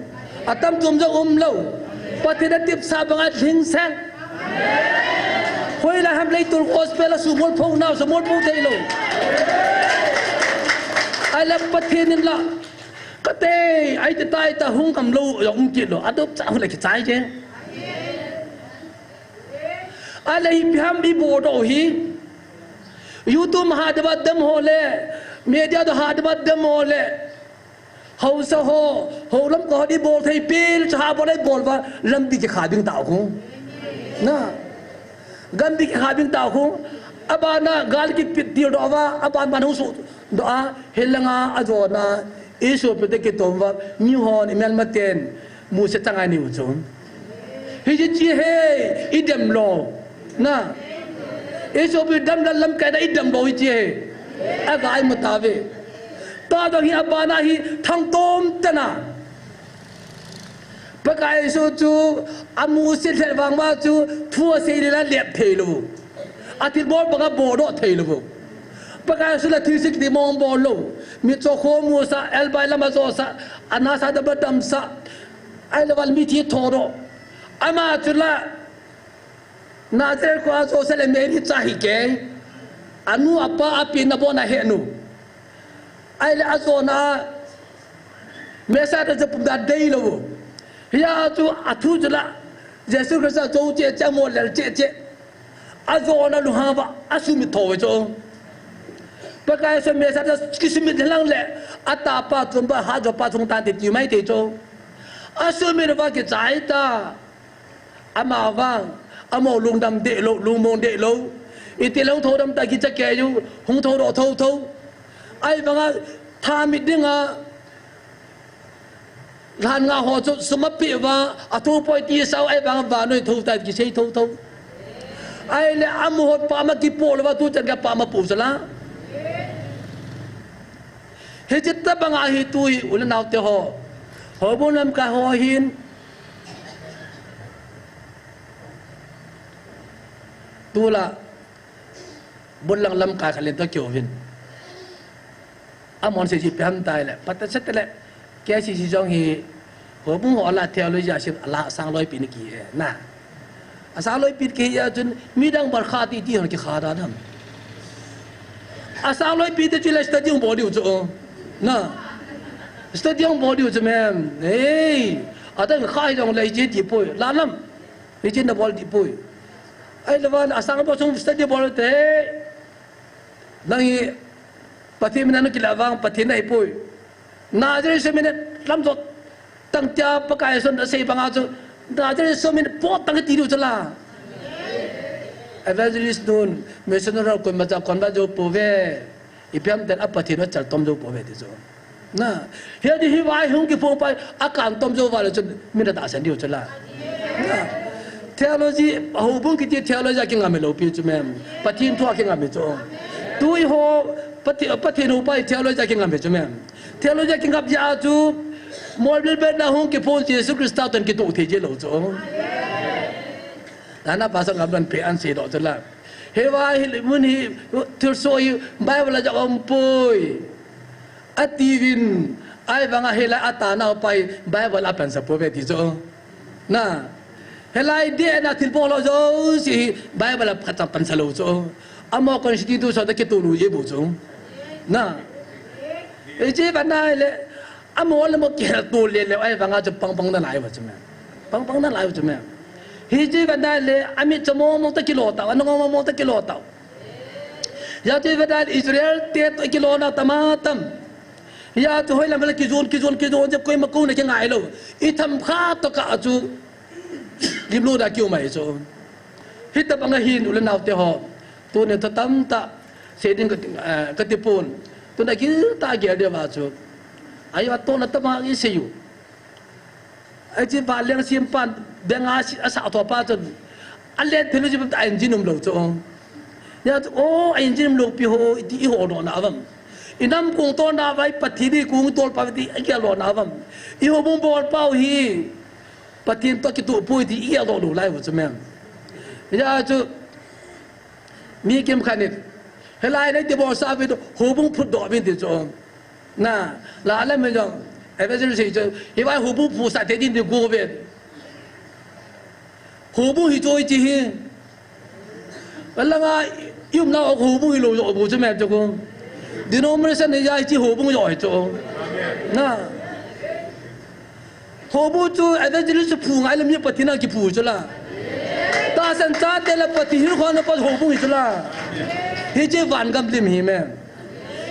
Atam chom jong um lou. Pathen atipsa banga lhing seng. Hoilai ham Leitol gospel a sumol pho nau, sumol pho thei lou. Ahile Pathen in la, kate, ahiti tai ta hung kam lou, jong um kit lou. Adup cha hu le kichai je. Ahile ipi ham i bol doh hi. YouTube ma ha deba dem ho le, media to ha deba dem ho le. Haosa ho, houlam ko ho i bol thei pil, cha ha bol i bol va, lampi kikha ding ta khu. Na. Gampi kikha ding ta khu. Abana gal kipit til doh va, aban ban hung su doh a, hilanga ajona, i sopi te kitom va, mi hon i melmaten, Mose chang a nei u chu. Hiche chi he, i dem lou. Na. I sopi dam la lamkai na i dem lou hiche he. Agai mu ta ve. Tua dong hi abana hi thangtom tana. Pakai Jesu chu a Mose lhel vang ma chu thu asei le la lep thei lou. Athilbol banga bol doh thei lou. Pakai Jesu la thilse kiti mong bol lou. Mitcho kho musa, elbai lama josa, anasa dam la damsa. Ahilou vang mithi tho doh. Ama chu la, Nazareth khoa Joseph le Mary cha hi kei. Anu apa api na bon a he nu. Ahile ajona Messiah chu pumdan deilou. Hia chu athu chu la Jesu Christa chu cheh cheh, amol lel cheh cheh. Ajona lunghang uva asumit tho chu. Pakai Jesu Messiah chu kisumit lang le atapa chunga hajo pa chung tan ti ti mai te chu. Asumit uva kichai ta. Ama vang, amo lungdam dehlou, lungmong dehlou. Iti lou tho dam ta kicha kei u, hung tho do tho tho. Ahivanga, tha mit dinga, lhan nga ho chu sum ape uva, atho poi ti sao, ahivanga vannoi tho ta kisei tho tho. Ahile amu hot pa ma kipo lou va tu chan ka pa ma pu sala. Hiche tabanga hi tu hi u le nao te ho. Houbung lamkai ho hin. Tula, bul lang lamkai khat len toh kiu vin. Amon se ji peham tai le, pata se te le, K C C jong hi, houbung ho la theology a sim ala sang loi pi ni ki he, na. Asang loi pi ki he a chun, midang bar kha ti ti hon ki kha da dam. Asang loi pi te chu le study hung bol diu chu, na. Study hung bol diu chu mem. Hey, atan kha hi jong le ji ti poi, la lam. Hiche na bol dih poi. Ahilou vang, asang bol sung study bol te. Nang hi, Pathen min a na kila vang, Pathen na hi poi. Nazareth Seminary lam jot. Tang tia Pakai son asei banga chu. Nazareth Seminary pot tang ti diu chu la. Evangelist nun, missionary kon ma cha kon ba jo po ve. Ipi ham tia Pathen a chal tom jou pou ve ti chu. Na, hiti hi vai hung kiphong pai, akan tom jou vale chun, mi na tahsan diu chu la. Na, theology, houbung kiti theology a kingam lou pi chu mem. Pathen thu a kingam chu. Tui ho, Pathen, Pathen hou pai theology a kingam chu mem. Theology a kingam ja chu, mol bil bet na hung kiphong Jesu Christa toh kitoh thei ji lou chu. Nana pastor ngam don pe an se do chu la. Hiva hi mun hi thilsoh hi Bible a jong um poi. Ati vin, ahivanga hilai a tana upa hi Bible a pansa pou ve ti chu. Na. Hilai dehna thil bol ho jouse hi Bible a pansa, pansa lou chu. Amo constitution toh kitoh lou ji bou chu. Na. Hiche vang nai le, Amo le mo kihel to le le, ahivanga chu pang pang nalai uva chu mem. Pang pang nalai uva chu mem. Hiche vang nai le, amit chu mong mong toh kilo tau, anung mong mong toh kilo tau. Hijeh chun vang nai Israel te toh kilo na tam a tam. Hijeh chun hoilam le kijon, kijon, kijon, je koima kouna kingai lou. Itham khat toh kah chu lim lou da kiu mai chu. Hitabang ahin u le nao te ho. Tuni thu tamtah sei ding ka, eh, kati pon. Tuna giltah a gel ding uva chu. Ahi a tona tama i sei u. Ahi chu vanleng sempan benga si, asa tho pa chun. Alen thelu ji a engine um lou chu. Hijeh chun, o, engine um lou pi ho, iti i ho lona uvam. I nam kong tona vai Pathen i kong tol pa ti, i gel lona uvam. I houbung bol pau hi. Pathen toh kitoh poi ti i gel lou lou lai uva chu mem. Hijeh chun, Mi kimkhat in, hilai nei ti bolsa vin, houbung phutdoh vin ti chu. Na, la la mi jong, evangelist chu, hiva houbung phutsa te din ti go vin. Houbung hi chu hiche hi. Langa, i umna houbung hi lou jo bou chu mem chu ko. Denomination hi ja hiche houbung jo hi chu. Na. Houbung chu evangelist phu ngai le mi Pathen a kiphu chu la. Tahsan chate le Pathen hin khona pa houbung hi chu la. Hiche van gam lim hi mem.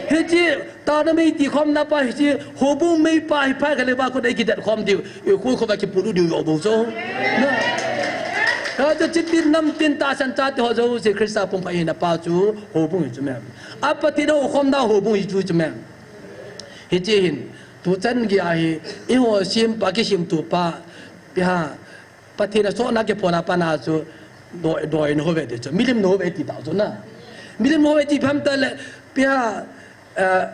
Hiche tana mei ti khomna pa hiche houbung mei pa hi phai kha le va ko dei kidet khom diu. I khu kho va kipu diu jo bou chu. Na. Hiche tin nam tin tahsan chate ho jouse Christa pum pa hina pa chu houbung hi chu mem. A Pathen a khomna houbung hi chu chu mem. Hiche hin, tuchan gei a hi, eiho sempa kisemtupa, ipi ham, Pathen a sona kiphona pa na chu, doi, doi na ho ve ti chu, milim na ho ve ti tau chu na. Milim na ho ve ti pham ta le, ipi ham, eh,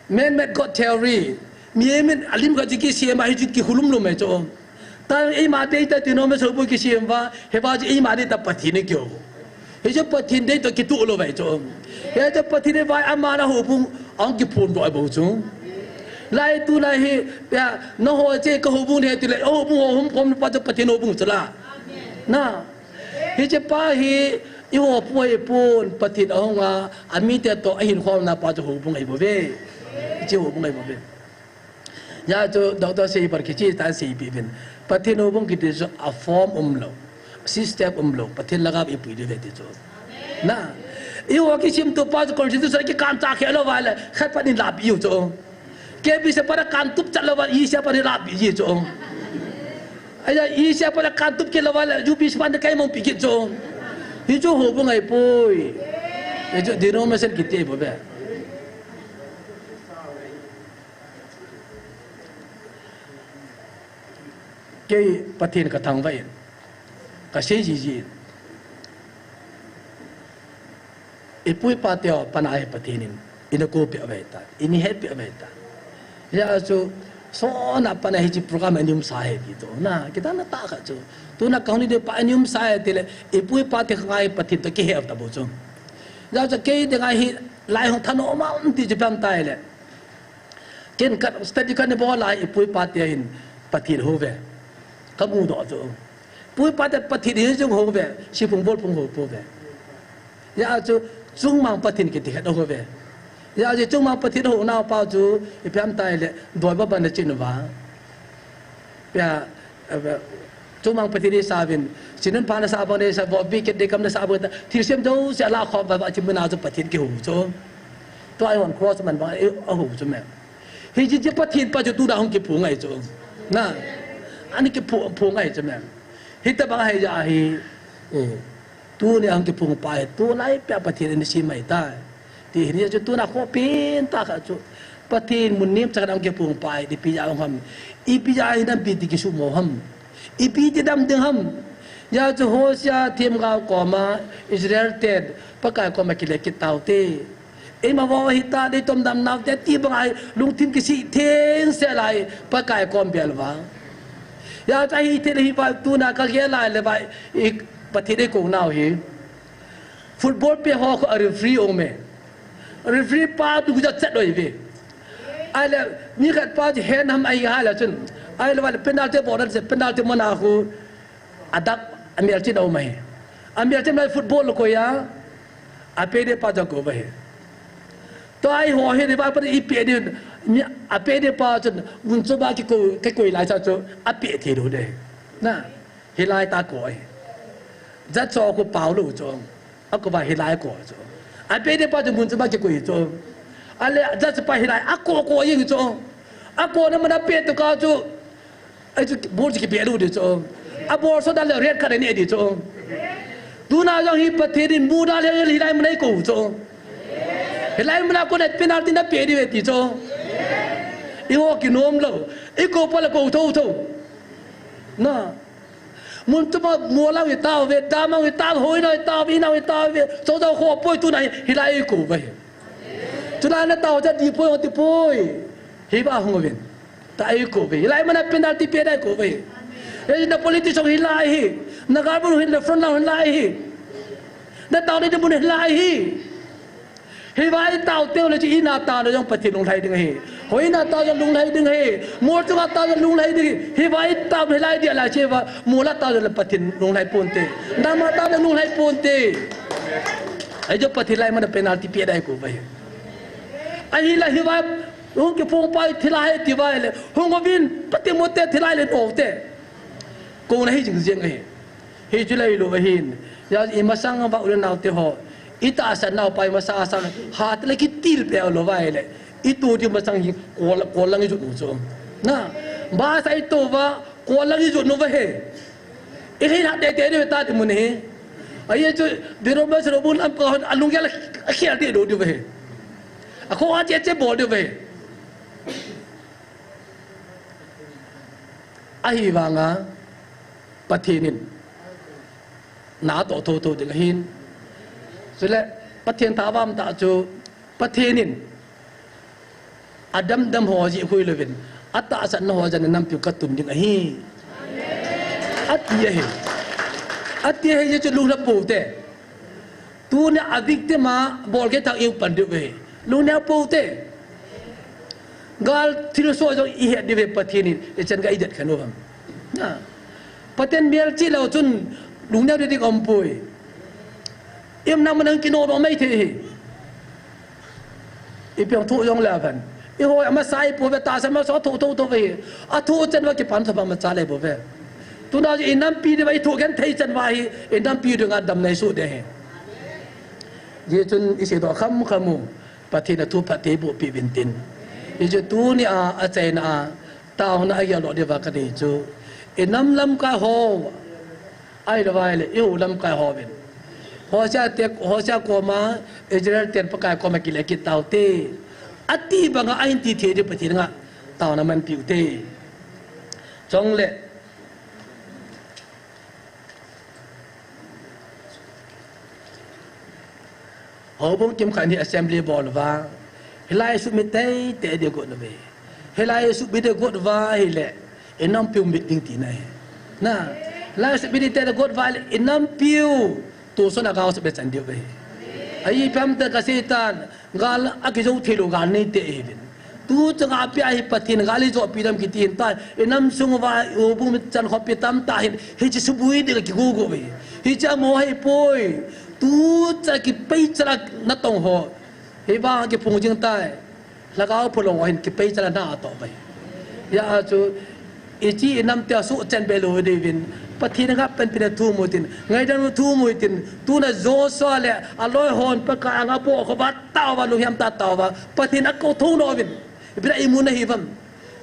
man-made God theory, mihem in alim khat chu kisem a hi chu kihulum lum e chu. Ta eima deitah ti nom e sopu kisem uva, hiva chu eima deitah Pathen in kihou. Hichu Pathen deitah kitoh lou vai chu. Hichu Pathen in vai aman a houbung ahung kiphondoh bou chu. Lai tulai hi, ya, nangho che ka houbung hi tile, houbung ho hung khom pa chu Pathen houbung chu la. Na. Hiche pa hi, eiho pu ahipon, Pathen ahung a, amite toh ahin khomna pa chu houbung ahi bou ve. Hiche houbung ahi bou ve. Hijeh chun Doctor Seibar kicheh tan seipeh uvin. Pathen houbung kiti chu a form umlou, system umlou, Pathen lhagao ipui diu ve ti chu. Na, eiho kisimtoh pa chu constitution kikan cha khe lou va le, khat pat in lahpeh u chu. K B C pa le kan tup chat lou va, E C a pat in lahpeh ji chu. Ahi, E C a pat le kan tup kit lou va le, U B C pa in kaimang peh kit chu. Hichu houbung ahipoi. Hichu denomination kiti ahi bou ve. Kei Pathen kathangvah in, kasei jiji in, ipu ipa teho pana hi Pathen in eina koupeh uve ta, eina hetpeh uve ta. Hijeh chun, sona pana hiche program a eina umsa ahi ti chu. Na, kitanna tah khat chu, tuna kahung ding pa eina umsa ahi tile, ipu ipa te khangai Pathen toh kihe ta bou chu. Hijeh chun kei dinga hi lai hung thanom am ti chu ipi ham itile, ken ka study kana bol a, ipu ipa te hin Pathen hou ve. Kamudoh chu, ipu ipa te Pathen hi jong hou ve, siphung bolphung hou pouve. Hijeh chun, chungmang Pathen kiti khat ahou ve. Hijeh chun, chungmang Pathen ahou nau pa chu, ipi ham itile, doi baban na chin uva. Pia, eh, chungmang Pathen isah uvin, sinun pha nasah bang nasah, vo bi ket de kam nasah bang ta, thilsem jouse alah khom uva, hiche muna chu Pathen kihou chu. Tua eihon cross man bang, eh, ahou chu me. Hiche, hiche Pathen pa chu tuna hung kiphong ahi chu. Na, ana kiphong, phong ahi chu me. Hitobang ahijeh a hi, eh, tuni a hung kiphong pa hi, tulai peh a Pathen in eisem ahitai. Ti hin, hijeh chun tuna khopi tah khat chu, Pathen mun nemcha khat a hung kiphong pa hi, ipi jeh a hung ham, ipi jeh a hinampi ti kisuhmo ham, ipi ti dam ding ham. Hijeh chun Hosea themgao koma Israel ten Pakai koma kile kit taute. Eima vo hita, eitomdam naute ti banga hi lungthim kisih thengsel a hi Pakai kom bel uva. Hijeh chun ahithei le hiva tuna kagel a le va, i Pathen eikou nau hi football pet ho khu a referee aume. Referee pa dungjuiya chet lou ahiuve. Ahile mi khat pa chu hen ham ahi hale chun, ahile va le penalty bol a, penalty mun a khu adap, amelchih aum ahi. Amelchih lai football koi a, apeh ding pa chu akou uva ahi. Tua eiho hi, hiva pa ipeh ding, mi apeh ding pa chun mun chom a kikou, kikoi lai cha chu apeh thei lou ding. Na, hilai tah akou ahi. Judge ho khu pao lou chu, akou uva hilai akou chu. Apeh ding pa chu mun chom a kikoi chu. Ahile judge pa hilai akou kou jeng chu. Akouna mun a apeh toh kah chu, ahi chu ball chu kipeh lou ding chu. A ball sot a le red card anei ding chu. Tuna jong hi Pathen in mun a le hilai mun a eikou chu. Hilai mun a kona penalty napeh ding ve ti chu. Eiho kinom lou. Eikou pa le kou thotho. Na. Mun chom a mol a itao uve, dam a itao uve, hoi na itao uve, ina itao uve. Chojou kho poi tuna hi, hilai eikou uve. Chulai natao cha di poi, ti poi. Hiva hung uvin. Tua eikou uve. Hilai mun a penalty peh ding eikou uve. Hijeh a na politics jong hilai hi. Na government hin le front line hilai hi. Natao ding mun hilai hi. Hiva itao teu le chu ina tao le jong Pathen lunglhai ding ahi. Hoi na tao jong lunglhai ding ahi. Mol chunga tao jong lunglhai ding ahi. Hiva itao hilai dia la chu hiva mol a tao le Pathen lunglhai ponte. Dam a tao le lunglhai ponte. Ahi chu Pathen hilai mun a penalty peh ding eikou uve. Ahile hiva hung kiphong pa hi thilha ahi ti uva le, hung uvin, Pathen mu te thilha le nou te. Kouna hi jing jeng ahi. Hichu lei lou ahin. Hijeh a imasang uva u le nao teho, itahsan nau pa imasang a sang, hat le kitil peh lou uva ahile, itu diu masang hi kol, kol lang ijot u chu. Na, bus a itu uva, kol lang ijot u ahi. Ilhei hat tei tei diu ta ti mun hi. Ahi chu, denomination houbung lamkai hon alunggel akhel tei lou diu ahi. Akhoh a che che bol diu ahi. Ahivanga Pathen in natoh thotho ding ahin. Chule Pathen tha avam tah chu, Pathen in adamdam ho jeh khui louvin, atahsan na ho jeh a nampiu katun ding ahi, ati ahi. Ati ahi jeh chun lunglha pou te. Tunia victim a bol kit thah i pan diu ve. Lungneo pou te. Gal thilsoh jong ihet diu ve, Pathen in ichan gei idet khen u ham. Na. Pathen melchih lou chun lungneo ding ding umpoi. Iumna mun a kinodoh mai thei hi. Ipi hung thoh jongle aban. Eiho amasa ipouve, tahsa masa tho tho tho ve. Athu chan uva kipan thaba macha le bouve. Tuna i nampi diuva ithu genthei chan uva hi, i nampi dinga damna isoh ding ahi. Hijeh chun isei doh kham kham u, Pathen in athu phatthei eiboh peh uvin tin. Hijeh chun tunia, achaina a, taona a gel doh diuva kadei chu, i nam lamkai ho, ahilou vai le, i ho lamkai hovin, Hosea te, Hosea koma, Israel ten Pakai koma kile kit taute, ati banga ahin ti thei diu Pathen nga taona manpeh ute. Chule, houbung kimkhat hi assembly bol uva, hilai sumit teitei ding got uve. Hilai sumit ding got uva ahile, i nampiu mit ding tina ahi. Na, hilai sumit ding teitei got uva ahile, i nampiu toson a gal sumit chan diu ahi. Ahi pam ta kasei tan, gal a kijou theilou gal neite ihiuvin. Tuchang a pia hi Pathen gal ijoh pi dam kiti hin tai. I nam sung uva, i houbung mi chan khopi tamtah hin, hiche suboi ding kigo go uve. Hiche amaho hi poi. Tuchang kipei chala natong ho, hivang kiphung jing tai. Lhagao phalou ho hin kipei chala na atoh uve. Hijeh chun, ichi i namte asuhchan be lou diuvin, Pathen nga panpina thum u tin, ngaidam thum u tin, tuna Joshua le aloi hon Pakai anga po khova tao uva, lunghem tah a tao uva, Pathen akou thou nom uvin, ipi dinga imu nahiuvem,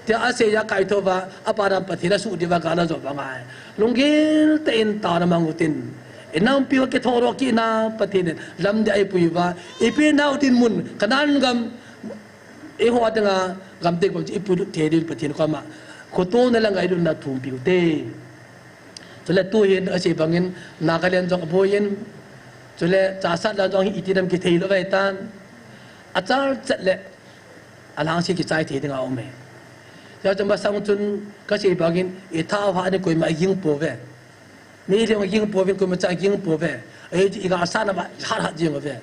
tia asei a kaithou uva, apa dam Pathen asuh diuva gal ajoh uva ngai. Lunggil tah in taona mang u tin, i nampiu kithodoh kit na Pathen in lamdei eipui uva, ipi nau dinmun, Canaan gam, eiho dinga gam dei gam chu ipuilut thei diuvin Pathen koma khotona le ngailutna thum peh ute. Chule tuhin asei bangin Nagaland jong aboi in, chule Chassad lang jong hi iti dam kithei lou ve tan. Achal chet le alhangse kichai thei dinga um e. Hijeh chun masang chun kasei bangin i thao ha ni koima aging pouve. Nei leng aging pouvin, koima cha aging pouve. Ahi chu i galsatna ba hat hat jing uve.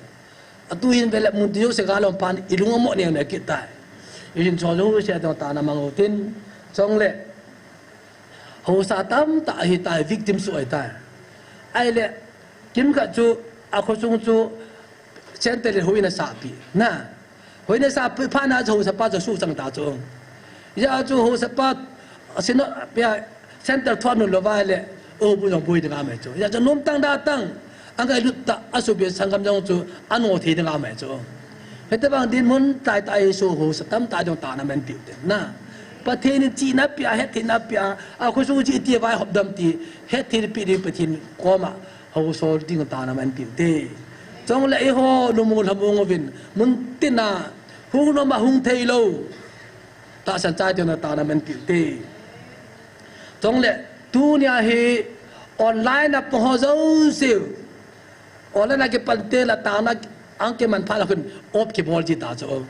Atuhin vele mun ti jouse gal um phat in i lung amo neo neo kit tai. Ihin cho jouse ading taona mang u tin. Chule, haosa tamtah ahitai, victim soh ahitai. Ahile, kimkhat chu, akhosung chu, Central in houin asahpi. Na, houin asahpi phat na chu haosapa chu asuhchang ta chu. Hijeh chun haosapa, asina, pia, Central thua nun lou va le, o bu jong boi ding amai chu. Hijeh chun nomtang datang, angailut tah, asuhbia sanggam jong chu, ano thei ding amai chu. Hitobang dinmun tah tah a hinkho haosa tamtah jong taona manpeh ute. Na, Pathen in chihna apeh a, hetthemna apeh a, akhosung chu iti vaihop dem ti, hetthemna peh ding Pathen koma, haosa ding taona manpeh ute. Chule eiho, lungmong lhamong uvin, mun tina, hung nom a hung theilou, tahsan chai ding taona manpeh ute. Chule, tunia hi, online a pang ho jouse, online a kipan te la taona, ang kiman phat la khun, off kibol ji ta chu.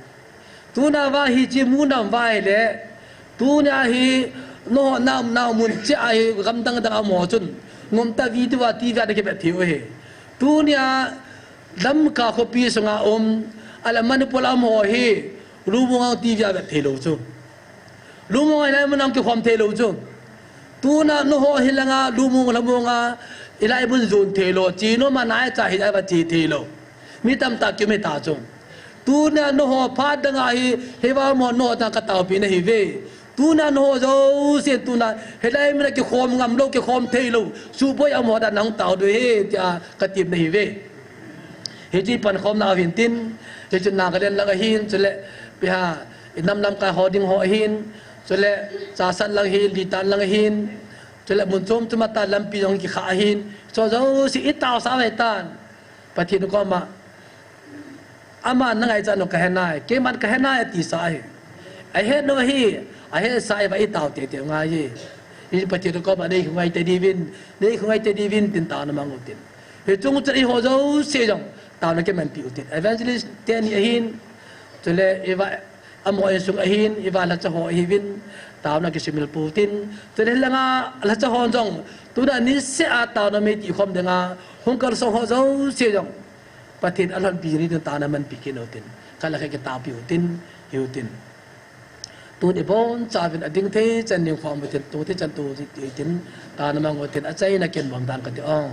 Tuna va hiche mun a um uva ahile, tunia hi, nangho naum naum mun cheh a hi, gam dang dang a um ho chun, nomtah video a TV a nakivet thei u ahi. Tunia, Lamka khopi sunga um, ahile Manipur a um ho hi, lungmong a TV a vet thei lou chu. Lungmong a hilai mun a kikhom thei lou chu. Tuna nangho hilanga, lungmong lhamong a, hilai mun jon thei lou, che nom a naicha hijeh a va che thei lou. Mi tamtah kium hita chu. Tuna nangho phat dang a hi, hiva mo nangho tah a kataopi nahiuve. Tuna nangho jouse tuna, hilai mun a kikhom ngam lou, kikhom thei lou, suboi a um ho tah a nahung tao diu ahi, tia katem nahiuve. Hiche pankhomna ahin tin, hiche Nagaland lang ahin, chule, pia, i nam lamkai ho ding ho ahin, chule, Chassad lang ahin, Litan lang ahin, chule, mun chom chom a tah lampi jong kikha ahin, chu jouse i taosah uve tan. Pathen koma, aman nangaichat u kahe nai, keiman kahe nai ati sa ahi. Ahet nau ahi, ahet sa ahi va i tao teitei u ngai e. I Pathen koma nei khongai tei diuvin, nei khongai tei diuvin tin taona mang u tin. Hiche chung chun eiho jouse jong, taona kimanpi u tin. Evangelist teni ahin, chule eiva, amaho insung ahin, eiva lhacha ho ahiuvin, taona kisumil pou tin. Chule hilanga lhacha ho jong, tuna niseh a taona meiti khom dinga, hung kalsong ho jouse jong. Pathen alhonpi ni tin taona manpi kit u tin. Kala khe kitaopi u tin, hiu tin. Tun ibonchauvin ading thei chan ding khom u tin, tu thei chan tu tin, taona mang u tin, achaina kin bom dan kati ong.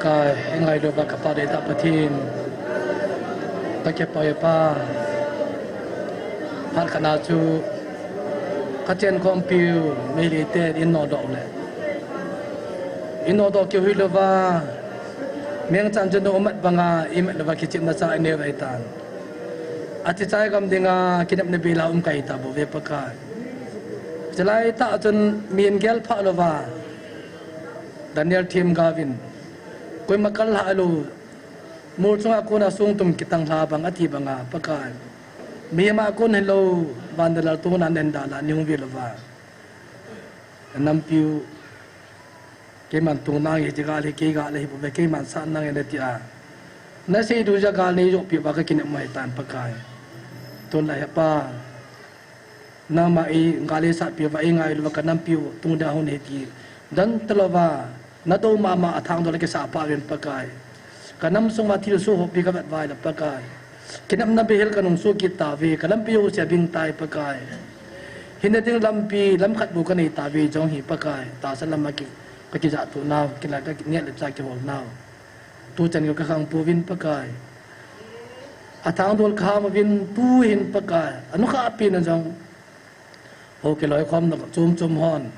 Ka ngailut uva ka Pa deitah Pathen, ka kipah e Pa. Phat khat na chu ka chenkhompiu Meitei ten einodoh le, einodoh keu hilouva, mengchan chu na umat banga imat louva kichepna cha inei u ahitan. Athi chai gam dinga kinepna bela um kahi tabouve Pakai. Chulai tah chun mihem gel phah louva Daniel themgaovin, koima kal lhah lou, mol chunga kona songtum kitang lha bang ati banga Pakai, mihem a kon hilou, van le lal tungna nahin dalha nahung ve louva, nampiu, keiman tong nange, hiche gal hi kei gal ahibouve, keiman sat nange natia, nasei duja gal neijohpeh uva ka kinep u ahitan Pakai. Tun la hi Pa, nangma eigal eisatpeh uva, eingailu uva ka nampiu tungding hung hiti dan talouva, nadou mama a thangdol akisah pha uvin Pakai. Ka namsung uva thilsoh hopi kavet uva ahile Pakai, kinepna beihel kanungsoh kit tauve, ka lampi jouse abing tai Pakai. Hinna ding lampi lamkhat bou kanei tauve, jong hi Pakai, tahsan lama ki, kakijahtoh nau, kila kaneh le chah kihol nau, tuchan geiyin kakhang pouvin Pakai. Athangdol kaham uvin, tuhin Pakai, anukhahpen a jong hou kiloikhomna chom chom hon,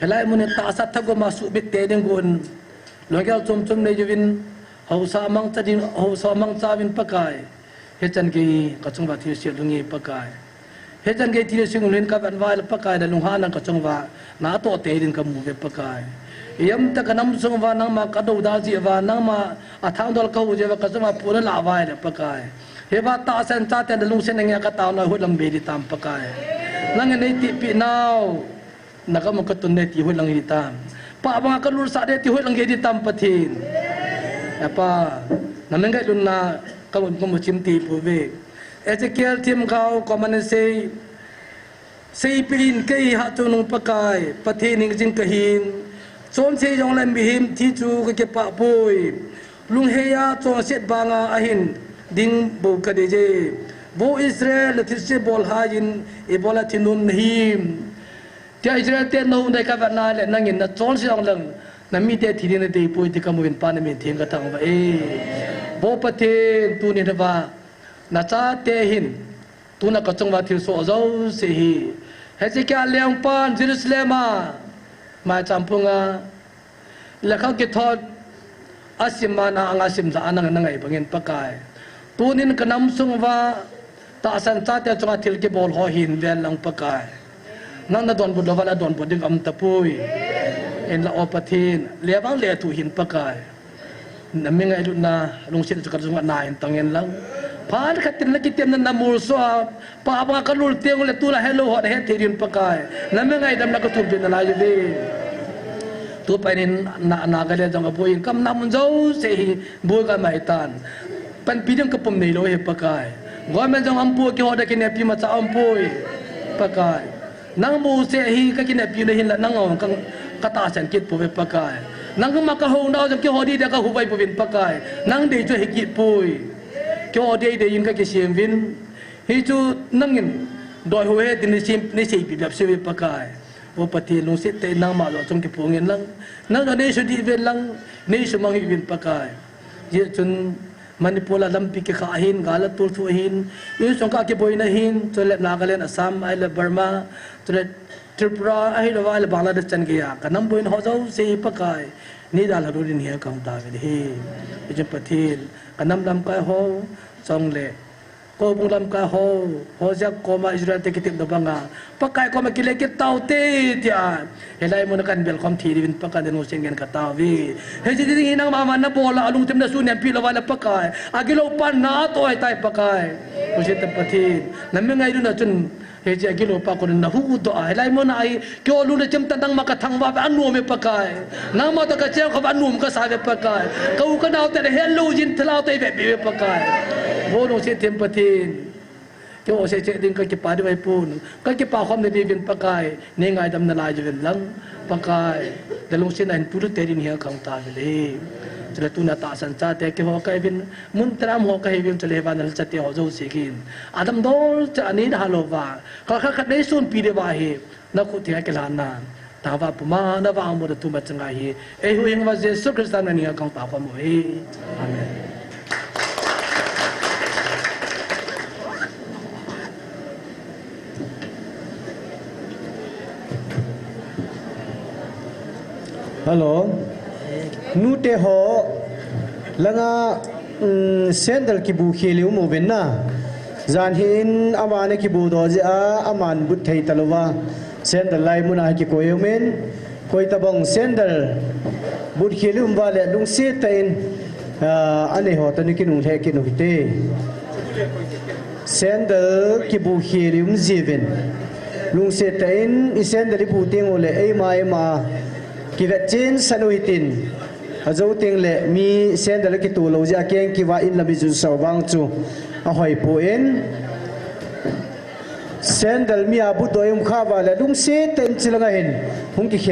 hilai mun hi tahsa thagum a suhbit tei ding gon, lunggel chom chom nei uvin, haosa mangcha ding, haosa mangcha uvin Pakai. Hichan gei kachunguva thilse lunge Pakai. Hichan gei thilse lunglhin kavet uva ahile Pakai, nalunghan nang kachunguva natoh tei ding kamu uve Pakai. Ijemtia ka namsung uva nangma kadouda jeh uva, nangma athangdol kahou jeh uva kachunguva poh nalah uva ahile Pakai, hiva tahsan chate nalungset nange a kataona hoilam bei ding tam Pakai. Nangin neitehpeh nau, nagam a katun ding ti hoilang hitam. Pah banga kalulsah ding ti hoilang hi ding tam Pathen. He Pa, namin ngailutna kamu, kamu chim tei pouve. Ezekiel themgao koma nasei, seipeh in, kei hatchungnung Pakai, Pathen hingjing kahin, chonsei jongle mihem thi chu kakipah poi. Lungheiya chonset banga ahin ding bou kadeiye. Vo Israel, nathilse bol haiyin, ibola thinom nahim? Tia Israel te nahung dei kavetna le nangin nachonse jongleng namite thi ding nadei poi ti kamu uvin Pa, namin theng kathangvah e. Vo Pathen, tuni hiva nachate hin tuna kachunguva thilsoh jouse hi Hezekiah lengpan Jerusalem a maicham phunga lekha kithot asim mana anga simlhah a nang nangai bangin Pakai, tunin kanamsung uva tahsan chate chunga thil kibol ho hin ven lang Pakai, nang nadonbut louva le adonbut ding aum tapoi. Hinla O Pathen, le vang le thu hin Pakai, namin ngailutna lungset chu kachunga nahin tongin lang, phat khat in nakitemna namolso a, pah banga kalul teng ule tula helou ho nahet thei ding Pakai, namin ngaidamna kathumpeh nalai uve. Tupa in na, Nagaland jong aboi in, kamna mun jouse hi boi kama hitan. Panpi ding kapum neilou hi Pakai. Government jong aumpoi, keiho dia kineppi macha aumpoi Pakai. Nang bouseh hi kakineppi nahinla nang jong ka, katahsan kit pouve Pakai. Nangma kahounau jong keiho dia kahovai pouvin Pakai, nang dei chu hikit poi. Keiho dei dei in kakisem uvin. Hichu nangin doihou he tin neiseipeh bep seuve Pakai. O Pathen, lungset tah in nangma jong chung kiphongin lang, nang jong neisudih uvin lang, neisumang hih uvin Pakai. Hijeh chun Manipur a lampi kikhah ahin, gal atulthu ahin, insung kah kiboina ahin, chule Nagaland, Assam, ahile Burma, chule Tripura, ahilou ahile Bangladesh chan geiya kanam boina ho jouse hi Pakai, neidalha lut ding hin kahung tauvin ahi. Hichun Pathen, kanam lamkai ho, chule houbung lamkai ho, Hosea koma Israel te kitepna banga Pakai koma kile kit taute tia hilai muna kahin belkhom thei diuvin Pakai nalungset ngen katauve. Hiche ding hi nangma man nabol a, alungthim nasun neipi louva le Pakai, agilou pan natoh ahitai Pakai. Lungset tah Pathen, namin ngailutna chun hiche agilou pa konin nahuhdoh a, hilai muna hi keiho lungna chim tah nangma kathangvah uve, anom e Pakai. Nangma toh kachengkhom uva anom kasa uve Pakai. Ka u kanao te nahetlou jin thilha toh eivetpeh uve Pakai. Vo lungset them Pathen, keiho seicheh ding kakipah diu ahipon, kakipah khomna diuvin Pakai, neingaidam nalai uvin lang Pakai, nalungsetna hin puilut tei ding hin kahung tauvin ahi. Chule tuna tahsan chate keiho kahiuvin, mun tera um ho kahiuvin, chule hiva nalhachate ho jouse hin adamdol cha neidalha louva, khat khat khat neisonpi diuva hi nakhut thenga kilhan nan nava puma nava amu da tuma changa hi. Ei huhhing uva Jesu Christa mina kong taopeh uve. Amen. Hello. Nute ho langa, um, sandal kibu khel um uvin na. Jan hin ama ana kibu doh jeh a aman but thei talouva. Sandal lai muna kikoi umin. Koi tabang sandal but khel um uva le lungset tah in, ah, anei ho toh ana kinungle kit u hite. Sandal kibu khel um jiuvin. Lungset tah in i sandal ibu teng uleh eima eima kivetchen sah u hitin. Ajou teng le mi sandal kitoh lou jeh a keng kiva in lam ijun sah u vang chu ahoi poi. Sandal mi a but doh um kha uva le lungset tah in chilanga hin hung kikhen